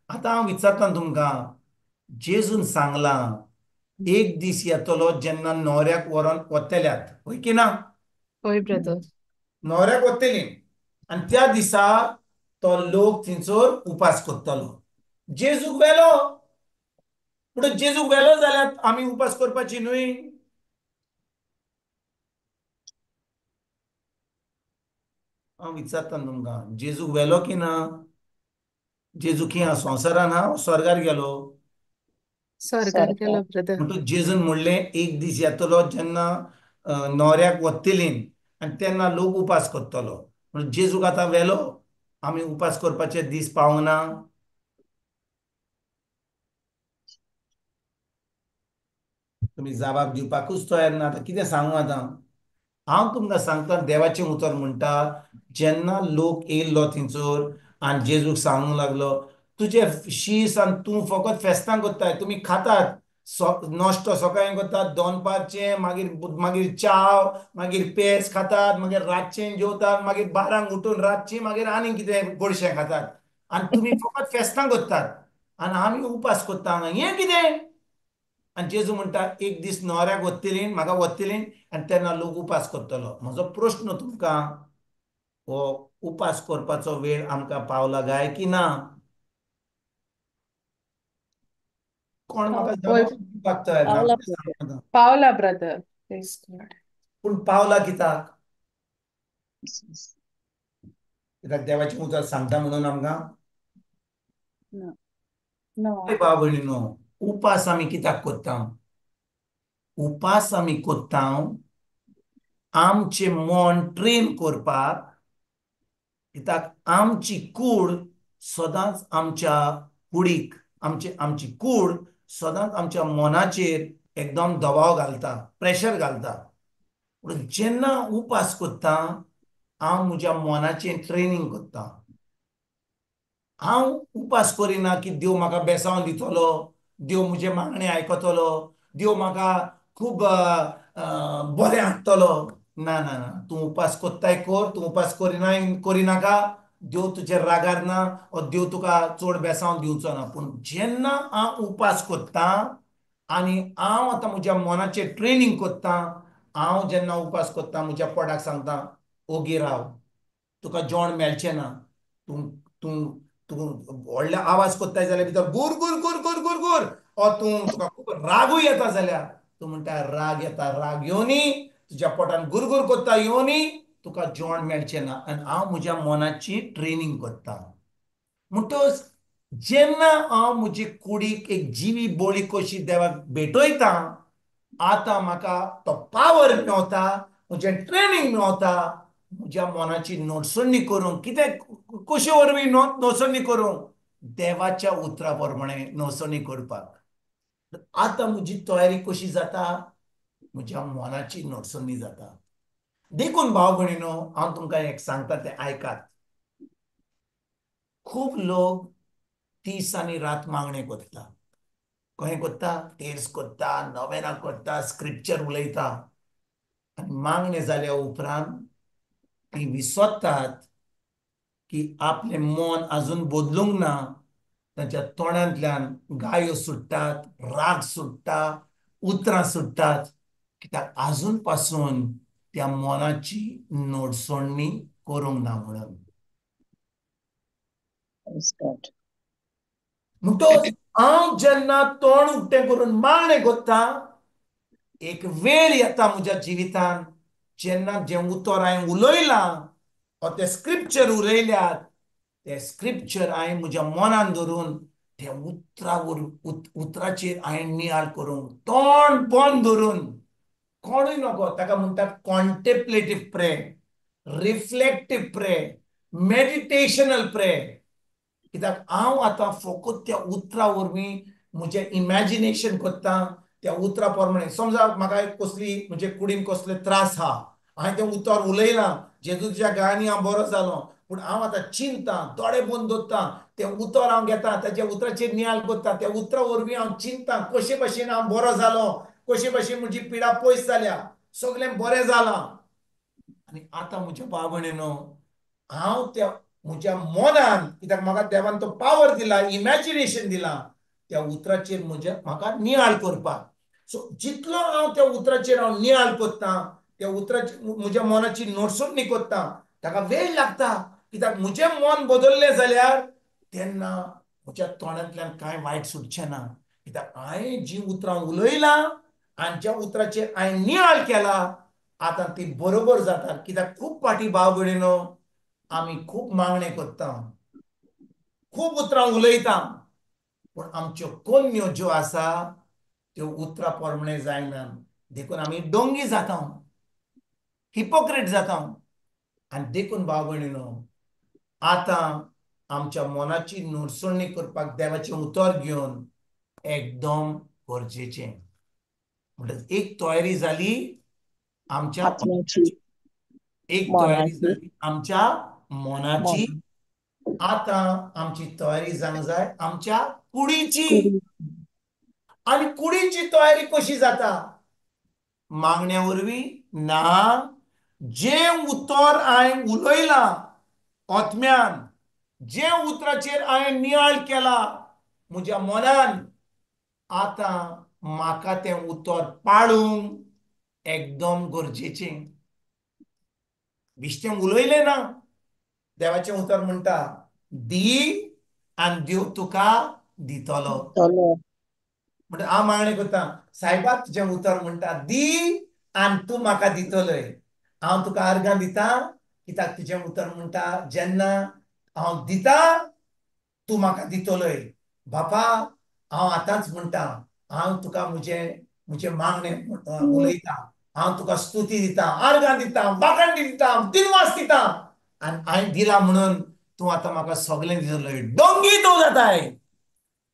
आतां हांव विचारता तुमकां, जेजून सांगलां एक दीस येतलो जेन्ना न्हवऱ्याक व्हरोन वतल्यात, हय की ना?
हय ब्रदर.
न्हवऱ्याक वतली आनी त्या दिसा तो लोक थंयसर उपास करतलो. जेजूक व्हेलो, पूण जेजूक व्हेलो जाल्यार आमी उपास करपाची न्हय. हांव विचारता तुमकां, जेजूक व्हेलो की ना? जेजू खंय संवसारान हा स्वर्गार गेलो?
स्वर्गार गेलो ब्रदर.
म्हणटकच जेजून म्हणलें एक दीस येतलो जेन्ना न्हवऱ्याक वतली आनी तेन्ना लोक उपास करतलो. म्हणून जेजूक आतां व्हेलो, आमी उपास करपाचे दीस पावंक ना. तुमी जबाब दिवपाकूच तयार ना. आतां कितें सांगू आतां? हांव तुमकां सांगता, देवाचें उतर म्हणटा जेन्ना लोक येयल्लो थंयसर आनी जेजूक सांगूंक लागलो, तुजे शीस आनी तूं फकत फेस्तां करताय, तुमी खातात, नश्टो सकाळीं करतात, दनपारचें, मागीर मागीर च्याव, मागीर पेज खातात, मागीर रातचें जेवतात, मागीर 12 उठून रातचें मागीर आनी कितें गोडशें खातात, आनी तुमी फकत फेस्तां करतात आनी आमी उपास करता हांगा, हें कितें? आनी जेजू म्हणटा एक दीस न्हवऱ्याक वतली, म्हाका वतली आनी तेन्ना लोक उपास करतलो. म्हजो प्रश्न तुमकां, हो उपास करपाचो वेळ आमकां पावला काय की ना? कोण म्हाका जबाब दिवपाक तयार ना?
पावला ब्रदर.
पूण पावला कित्याक? कित्याक देवाचें उतर सांगता म्हणून आमकां? भाव भयणीनो, उपास आमी कित्याक करता? उपास आमी करता आमचें मन ट्रेन करपाक, कित्याक आमची कूड सदांच आमच्या कुडीक, आमची आमची कूड सदांच आमच्या मनाचेर एकदम दबाव घालता, प्रेशर घालता. पूण जेन्ना उपास करता हांव म्हज्या मनाचें ट्रेनींग करता. हांव उपास करिना की देव म्हाका बेसांव दितलो, देव म्हजें मागणें आयकतलो, देव म्हाका खूब बरें हाडटलो. ना ना ना, तूं उपास करताय कर, तूं उपास करिना करिनाका, देव तुजेर रागार ना ओ देव तुका चड बेसांव दिवचो ना. पूण जेन्ना हांव उपास करता आनी हांव आतां म्हज्या मनाचेर ट्रेनींग करता, हांव जेन्ना उपास करता म्हज्या पोटाक सांगता ओगी राव, तुका जेवण मेळचें ना, तूं तूं तूं व्हडले आवाज करताय जाल्यार भितर गुर गुर गुर गुर गुर गुर, ओ तूं तुका खूब रागूय येता जाल्यार तूं म्हणटा राग येता, राग येवनी, तुज्या पोटान गुरगुर करता येवनी, तुका जेवण मेळचें ना. आनी हांव म्हज्या मनाची ट्रेनींग करता. म्हणटकच जेन्ना हांव म्हजी कुडीक एक जिवी बळी कशी देवाक भेटयता, आतां म्हाका तो पावर मेवता, म्हजें ट्रेनींग मेवता, म्हज्या मनाची नोटसणी करूंक. कितें कशे वरवीं नोटसणी करूंक? देवाच्या उतरा प्रमाणे नोटसणी करपाक. आतां म्हजी तयारी कशी जाता? म्हज्या मनाची नोटसणी जाता. देखून भाव भयणीनो, हांव तुमकां एक सांगता तें आयकात. खूब लोक 30 आनी रात मागणें करता. खंय करता? तेर्स करता, नवेना करता, स्क्रिप्चर उलयता, आनी मागणें जाल्या उपरांत ती विसरतात की आपलें मन आजून बदलूंक ना, तांच्या तोंडांतल्यान गायो सुट्टात, राग सुट्टा, उतरां सुट्टात, कित्याक आजून पासून त्या मनाची नोडसोडणी करूंक ना म्हणून. म्हणटकच हांव जेन्ना तोंड उक्तें करून मागणें करता, एक वेळ येता म्हज्या जिवितान जेन्ना जें उतर हांवें उलयलां वा तें स्क्रिप्चर उलयल्यात, तें स्क्रिप्चर हांवें म्हज्या मनान धरून ते उतरा उतराचेर हांवें नियाळ करूंक, तोंड बंद धरून, कोणूय नको, ताका म्हणटात contemplative pray, reflective pray, meditational pray. कित्याक हांव आतां फकत त्या उतरा वरवीं म्हजें इमॅजिनेशन करता, त्या उतरा प्रमाणे. समजा म्हाका कसली म्हजे कुडीन कसले त्रास आहा, हांवें तें उतर उलयलां, जेजूच्या गायांनी हांव बरो जालो, पूण हांव आतां चिंता, दोळे बंद दवरता, तें उतर हांव घेता, ताच्या उतराचेर नियाळ करता, त्या उतरा वरवीं हांव चिंता कशे भशेन हांव बरो जालो, कशे भशेन म्हजी पिडा पयस जाल्या, सगळें बरें जालां. आनी आतां म्हज्या भाव भयणीनो, हांव त्या म्हज्या मनान, कित्याक म्हाका देवान तो पावर दिला, इमॅजिनेशन दिला, त्या उतराचेर म्हज्या म्हाका नियाळ करपाक. सो जितलो हांव त्या उतराचेर हांव नियाळ करता, त्या उतराची म्हज्या मनाची नोटसोडणी करता, ताका वेळ लागता, कित्याक म्हजें मन बदल्लें जाल्यार तेन्ना म्हज्या तोंडांतल्यान कांय वायट सुटचें ना, कित्याक हांवें जीं उतरां उलयलां आनी ज्या उतराचेर हांवें नियाळ केला आतां ती बरोबर जाता. कित्याक खूब फावटी भाव भयणीनो आमी खूब मागणें करता, खूब उतरां उलयता, पूण आमच्यो कोन्यो ज्यो आसा त्यो उतरां प्रमाणे जायना, देखून आमी डोंगी जाता, हिपोक्रेट जाता. आनी देखून भाव भयणीनो आतां आमच्या मनाची नोडसोडणी करपाक देवाचें उतर घेवन एकदम गरजेचें. म्हणटच एक तयारी जाली आमच्या, एक तयारी जाली आमच्या मनाची, आतां आमची तयारी जावंक जाय आमच्या कुडीची. आनी कुडीची तयारी कशी जाता? मागण्या वरवीं ना, जें उतर हांवें उलयलां आत्म्यान, जें उतराचेर हांवें नियाळ केला म्हज्या मनान, आतां म्हाका तें उतर पाळूंक एकदम गरजेचें. बेश्टें उलयलें ना, देवाचें उतर म्हणटा दी आनी देव तुका दितलो. म्हणटा हांव मागणें करता, सायबा तुजें उतर म्हणटा दी आनी तूं म्हाका दितलोय, हांव तुका अर्गां दिता, कित्याक तुजें उतर म्हणटा जेन्ना हांव दिता तूं म्हाका दितलोय. बापा हांव आतांच म्हणटा, हांव तुका म्हजें म्हजें मागणें उलयता, हांव तुका स्तुती दिता, अर्गां दिता, वाखाण दिता, दिनवास दिता, आनी हांवें दिला म्हणून तूं आतां म्हाका सगळें दितलोय. डोंगी तूं जाताय,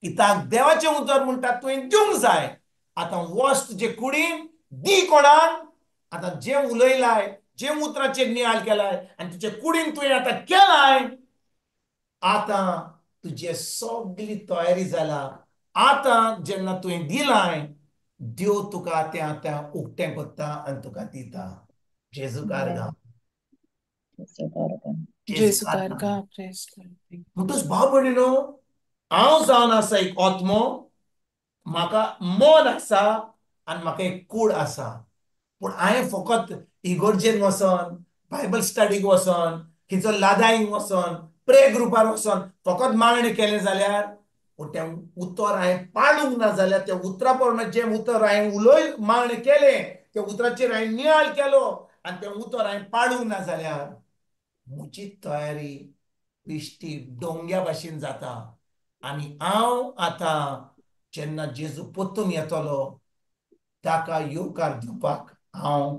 कित्याक देवाचें उतर म्हणटा तुवें दिवंक जाय. आतां वच तुजे कुडीन दी कोणाक, आतां जें उलयलाय, जें उतराचेर नियाळ केलाय आनी तुजे कुडीन तुवें आतां केलाय, आतां तुजे सगळी तयारी जाला. आतां जेन्ना तुवें दिलाय, देव तुका तें आतां उक्तें करता आनी तुका दिता. जेजू कारगा, जेजू कारगा. म्हणटच भाव भयणीनो, हांव जावन आसा एक आत्मो, म्हाका मन आसा आनी म्हाका एक कूड आसा, पूण हांवें फकत इगोर्जेन वचोन, बायबल स्टडीक वचोन, खंयचो लादाईंक वचोन, प्रे ग्रुपार वचोन फकत मागणें केलें जाल्यार, पूण तें उतर हांवें पाळूंक ना जाल्यार, त्या उतरा प्रमाणे जें उतर हांवें उलय मागणें केलें त्या उतराचेर हांवें नियाळ केलो आनी तें उतर हांवें पाळूंक ना जाल्यार म्हजी तयारी बेश्टी डोंग्या भाशेन जाता. आनी हांव आतां जेन्ना जेजू परतून येतलो ताका येवकार दिवपाक हांव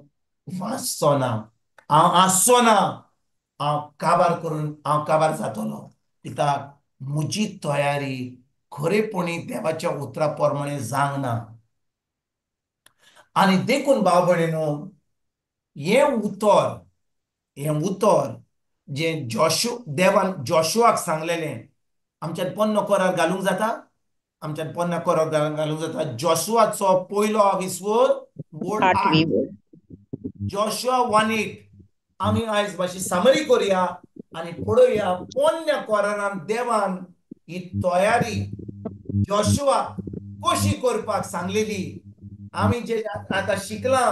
वाचचो ना, हांव आसचो ना, हांव काबार करून हांव काबार जातलो, कित्याक म्हजी तयारी खरेपणी देवाच्या उतरा प्रमाणे जावंक ना. आनी देखून भाव भयणीनो, हें उतर, हें उतर जें जोशू देवान जोशुआक सांगलेलें, आमच्यान पोन्नो कोरार घालूंक जाता, आमच्यान पोन्ना कोरार घालूंक जाता. जोशुआचो पयलो आविस्वर बोर्ड 8, जोशुआ 1:8. आमी आयज मातशी समरी करुया आनी पळोवया पोन्न्या कोरारान देवान ही तयारी जोशुआ कशी करपाक सांगलेली आमी जे आतां शिकलां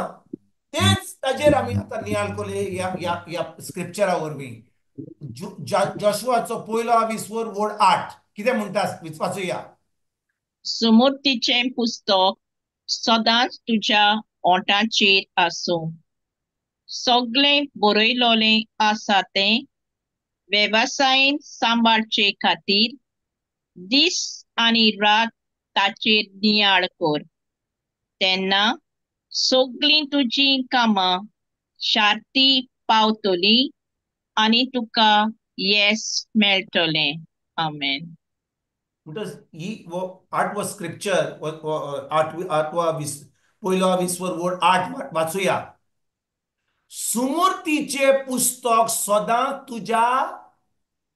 तेच ताजेर आमी आतां नियाळ कोले ह्या ह्या ह्या स्क्रिप्चरा वरवीं. जोशुआचो पयलो आविस्वर वोड 8 कितें म्हणटा वाचुया.
सुमूर्तीचें पुस्तक सदांच तुज्या ओंठाचेर आसूं, सगळें बरयलोलें आसा तें वेवसायीन सांबाळचे खातीर दीस आनी रात ताचेर नियाळ कर, तेन्ना सगळीं तुजीं कामां शार्ती पावतलीं आनी तुका येस मेळटलें. आमेन.
म्हणटच ही आठवो स्क्रिप्चर आठवा पयलो विस्वर वोड 8 वाचुया. सुमूर्तीचे पुस्तक सदां तुज्या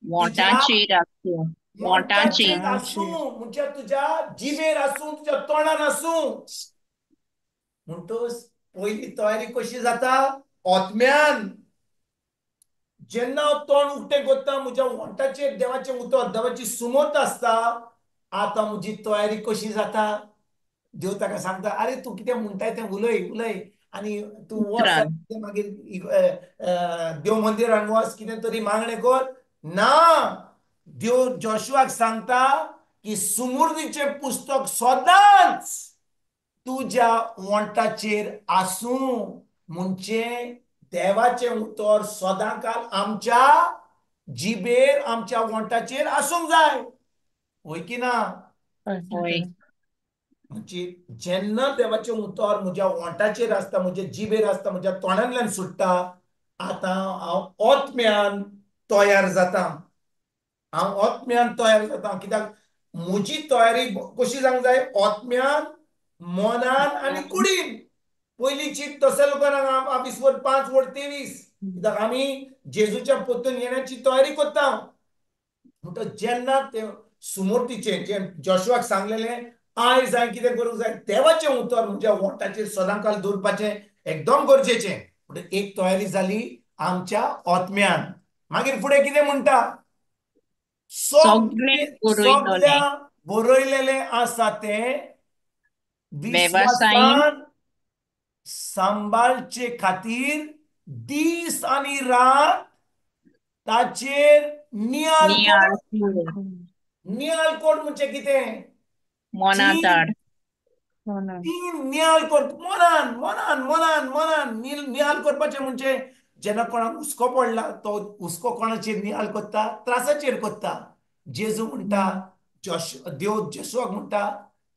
वोंठाचेर आसूं,
वोंठाचेर आसूं, म्हणजे तुज्या जिबेर आसूं, तुज्या तोंडान आसूं. म्हणटच पयली तयारी कशी जाता? आत्म्यान. जेन्ना हांव तोंड उक्तें करता म्हज्या वोंठाचेर देवाचें उतर, देवाची सुमूर्त आसता. आतां म्हजी तयारी कशी जाता? देव ताका सांगता, आरे तूं कितें म्हणटाय तें उलय उलय, आनी तूं वच मागीर देव मंदिरान वच, कितें तरी मागणें कर. ना, देव जोशुआक सांगता की सुमूर्तीचें पुस्तक सदांच तुज्या वोंठाचेर आसूं. म्हणजे देवाचें उतर सदांकाल आमच्या जिबेर, आमच्या वोंठाचेर आसूंक जाय. हय की ना? म्हणजे जेन्ना देवाचें उतर म्हज्या वोंठाचेर आसता, म्हज्या जिबेर आसता, म्हज्या तोंडांतल्यान सुट्टा, आतां हांव आत्म्यान तयार जाता. हांव आत्म्यान तयार जाता. कित्याक म्हजी तयारी कशी जावंक जाय? आत्म्यान, मनान आनी कुडीन. पयली चीट तसलकरांक आविस्वर 5 वोड 23. कित्याक आमी जेजूच्या परतून येण्याची तयारी करता. म्हणटच जेन्ना ते सुमूर्तीचें जें जोशुआक सांगलेलें, आयज हांवें कितें करूंक जाय? देवाचें उतर म्हज्या वोंठाचेर सदांकाल दवरपाचें एकदम गरजेचें. म्हणटच एक तयारी जाली आमच्या आत्म्यान. मागीर फुडें कितें म्हणटा? सगळ्या बरयलेलें आसा तें विस्वासान सांबाळचे खातीर दीस आनी रात ताचेर नियाळ कोड. नियाळ कोड म्हणजे कितें? तीन नियाळ कोड. मनान मनान मनान मनान नियाळ करपाचें म्हणजे जेन्ना कोणाक हुस्को पडला तो हुस्को कोणाचेर नियाळ करता? त्रासाचेर करता. जेजू म्हणटा, देव जेजूक म्हणटा,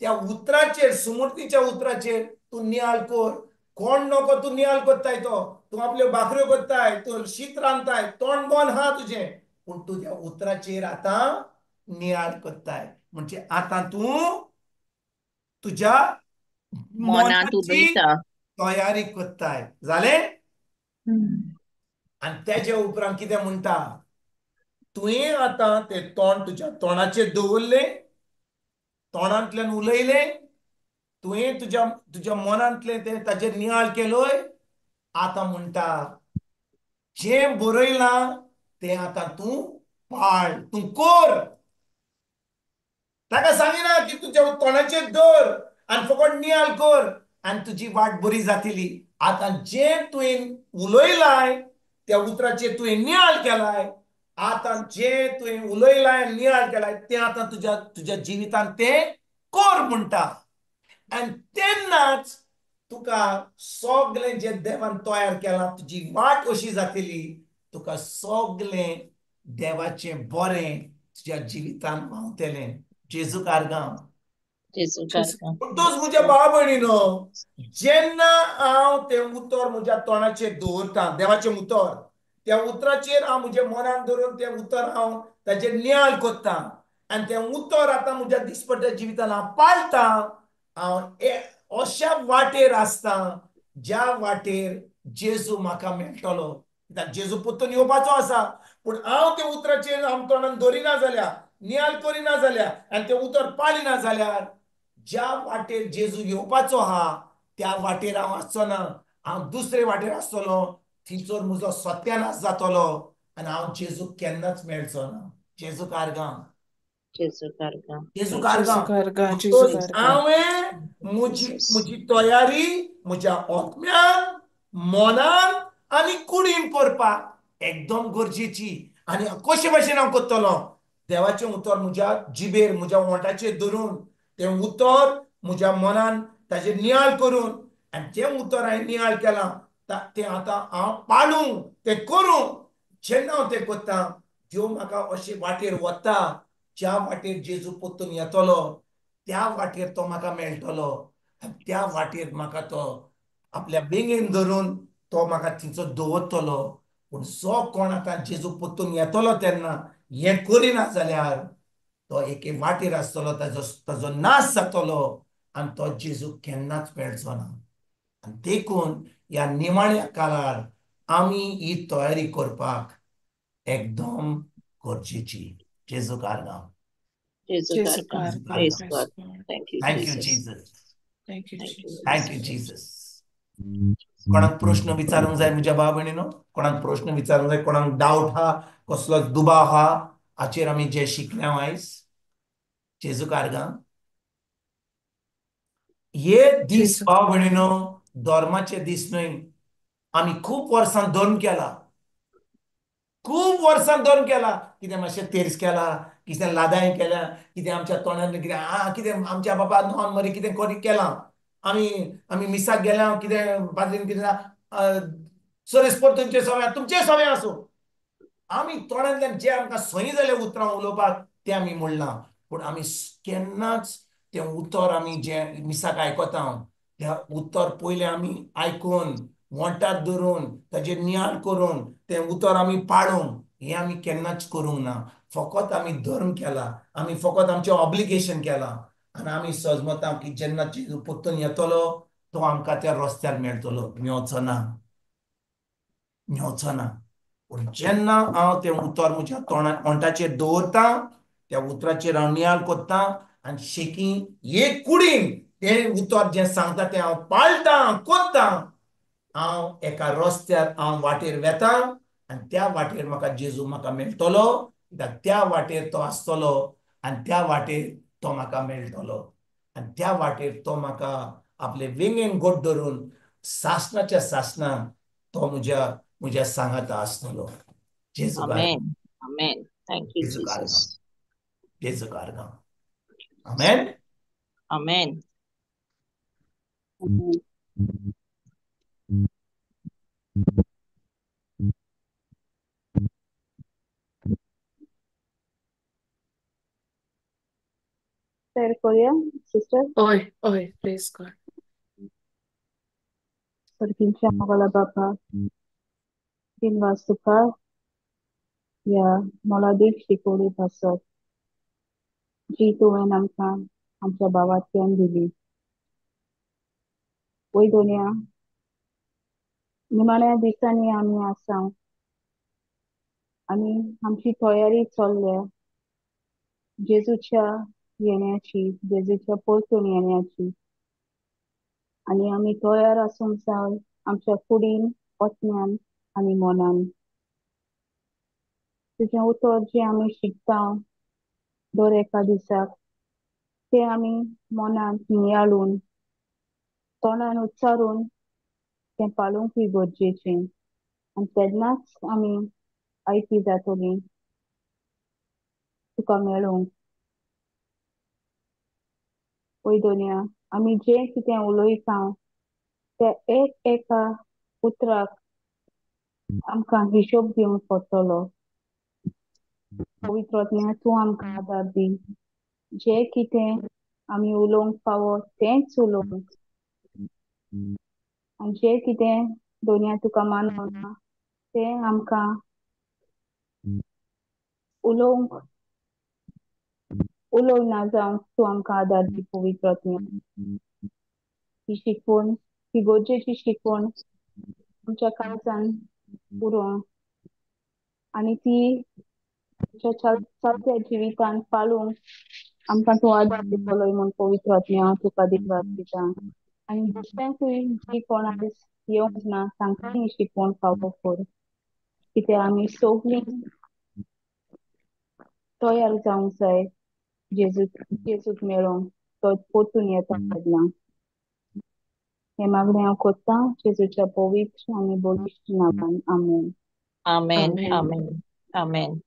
त्या उतराचेर, सुमूर्तीच्या उतराचेर तूं नियाळ कर. कोण नको तूं नियाळ करताय, तो तूं आपल्यो भाकऱ्यो करताय, तूं शीत रांदताय, तोंड बंद आहा तुजें, पूण तुज्या उतराचेर आतां नियाळ करताय. म्हणजे आतां तूं तुज्या मनाची तयारी करताय. जालें? आनी तेजे उपरांत कितें म्हणटा? तुवें आतां तें तोंड तुज्या तोंडाचेर दवरलें, तोंडांतल्यान उलयलें, तुवें तुज्या तुज्या मनांतलें तें ताजेर नियाळ केलोय. आतां म्हणटा जें बरयलां तें आतां तूं पाळ, तूं कर. ताका सांगिना की तुज्या तोंडाचेर दवर आनी फकत नियाळ कर आनी तुजी वाट बरी जातली. आतां जें तुवें उलयलाय त्या उतराचेर तुवें नियाळ केलाय, आतां जें तुवें उलयलाय नियाळ केलाय तें आतां तुज्या तुज्या जिवितांत तें कर म्हणटा. आनी तेन्नाच तुका सगळें जें देवान तयार केलां तुजी वाट अशी जातली, तुका सगळें देवाचें बरें तुज्या जिवितांत व्हांवतलें. जेजू कारगांव. तूंच म्हज्या भाव भयणीनो, जेन्ना हांव तें उतर म्हज्या तोंडाचेर दवरता, देवाचें उतर, त्या उतराचेर हांव म्हज्या मनान धरून तें उतर हांव ताचेर नियाळ करता आनी तें उतर आतां म्हज्या दिसपट्ट्या जिवितान हांव पाळटा. हांव अशा वाटेर आसता ज्या वाटेर जेजू म्हाका मेळटलो. कित्याक जेजू परतून येवपाचो आसा, पूण हांव त्या उतराचेर हांव तोंडान दवरिना जाल्यार, नियाळ करिना जाल्यार आनी तें उतर पाळिना जाल्यार ज्या वाटेर जेजू येवपाचो आहा त्या वाटेर हांव आसचो ना, हांव दुसरे वाटेर आसतलो. थंयसर म्हजो सत्यानाश जातलो आनी हांव जेजूक केन्नाच मेळचो ना. जेजू कारगांव.
जेजू कारगां.
जेजू कारगां.
कारगां, जेजू कारगां.
हांवें म्हजी म्हजी तयारी म्हज्या आत्म्यान, मनान आनी कुडीन करपाक एकदम गरजेची. आनी कशे भाशेन हांव करतलो? देवाचें उतर म्हज्या जिबेर, म्हज्या ओंठाचेर धरून, तें उतर म्हज्या मनान ताजेर नियाळ करून, आनी जें उतर हांवें नियाळ केलां तें आतां हांव पाळूं, तें करूं. जेन्ना हांव तें करता, देव म्हाका अशे वाटेर वता, ज्या वाटेर जेजू परतून येतलो त्या वाटेर तो म्हाका मेळटलो, आनी त्या वाटेर म्हाका तो आपल्या वेंगेन धरून तो म्हाका थिंचो दवरतलो. पूण जो कोण आतां जेजू परतून येतलो तेन्ना हें करिना जाल्यार तो एके वाटेर आसतलो, ताजो ताजो नाश जातलो आनी तो जेजू केन्नाच मेळचो ना. आनी देखून ह्या निमाण्या काळार आमी ही तयारी करपाक एकदम गरजेची. जेजू कारगां.
जेजू
जेजू
कारगां.
कारगां.
Praise
Praise
God.
God.
Thank you,
thank you
Jesus.
Jesus.
Thank you,
Thank you,
Jesus.
Thank you Jesus. कोणाक प्रश्न विचारूंक जाय म्हज्या भाव भयणीनो? कोणाक प्रश्न विचारूंक जाय? कोणाक डावट आहा, कसलोच दुबाव आहा हाचेर आमी जे शिकले आयज? जेजू कारगां. हे दीस
जेजू
भाव भयणीनो धर्माचे दीस न्हय. आमी खूब वर्सां धर्म केला, खूब वर्सां धर्म केला. कितें मातशें तेर्स केला, कितें लादाय केल्या, कितें आमच्या तोंडान कितें आ कितें आमच्या बाबा नॉन मरे कितें करी केलां. आमी आमी मिसाक गेल्या, कितें पाद्रीन कितें सरेस पर तुमचे सव्या, तुमचे सव्या आसूं. आमी तोंडांतल्यान जे आमकां सही जाले उतरां उलोवपाक तें आमी म्हणलां. पूण आमी केन्नाच तें उतर आमी जें मिसाक आयकता त्या उतर पयलें आमी आयकून वोंठार धरून ताजेर नियाळ करून तें उतर आमी पाळूंक हें आमी केन्नाच करूंक ना. फकत आमी धर्म केला, आमी फकत आमचें ऑब्लिगेशन केलां. आनी आमी सजमता की जेन्ना जेजू परतून येतलो तो आमकां त्या रस्त्यार मेळटलो. मेवचो ना, मेवचो ना. पूण जेन्ना हांव तें उतर म्हज्या तोंडा ओंठाचेर दवरता, त्या उतराचेर हांव नियाळ करता आनी शेकी एक कुडीन तें उतर जें सांगता तें हांव पाळटां, करता, हांव एका रस्त्यार हांव वाटेर वेता आनी त्या वाटेर म्हाका जेजू म्हाका मेळटलो. कित्याक त्या वाटेर तो आसतलो आनी त्या वाटेर तो म्हाका मेळटलो आनी त्या वाटेर तो म्हाका आपले वेंगेन गोट धरून सासणाच्या सासणाक तो म्हज्या म्हज्या सांगाता आसतलो. जेजू कारगां.
Amen. Amen. Thank you,
जेजू कारगां.
Jesus.
जेजू कारगां. आमेन.
Amen.
Prayer करूया सिस्टर.
ओय ओय, प्रेज गॉड.
सर्गीच्या मोगाला बापा, दिनवास तुका ह्या मोलादीक शिकवणी पासत जी तुवें आमकां आमच्या भावांतल्यान दिली. वय दोनया, निमाण्या दिसांनी आमी आसा आनी आमची तयारी चल्ल्या जेजूच्या येण्याची, जेजूच्या परतून येण्याची. आनी आमी तयार आसूंक जाय आमच्या कुडीन, आत्म्यान आनी मनान. तुजें उतर जें आमी शिकता दर एका दिसाक तें आमी मनान नियाळून, तोंडान उच्चारून तें पाळूंकय गरजेचें. आनी तेन्नाच आमी आयती जातली तुका मेळूंक. वय दोनया, आमी जें कितें उलयता त्या एक एका उतराक आमकां हिशोब दिवंक पडटलो. पवित्र आत्म्या, तूं आमकां आदार दी. जें कितें आमी उलोवंक फावो तेंच उलोवंक, आनी जें कितें दोनया तुका मानवना तें आमकां उलोवंक उलोवना जावंक तूं आमकां आदार दी पवित्र आत्म्या. ही शिकवण, ही गरजेची शिकवण आमच्या काळजान उरोवंक आनी ती आमच्या चलत्या जिवितान पाळूंक आमकां तूं आदार दितलोय म्हूण पवित्र आत्म्या हांव तुका दिनवास दिता. आनी दुसऱ्यांकूय जी कोण आयज येवंक ना तांकां ही शिकवण फावो कर, कित्याक आमी सगळीं तयार जावंक जाय जेजू जेजूक मेळोंक तो परतून येता तेन्ना. हें मागणें हांव कोत्तां जेजूच्या पवित्र आनी बळिश्ट नांवान. आमेन.
आमेन
आमेन.
आमेन आमेन.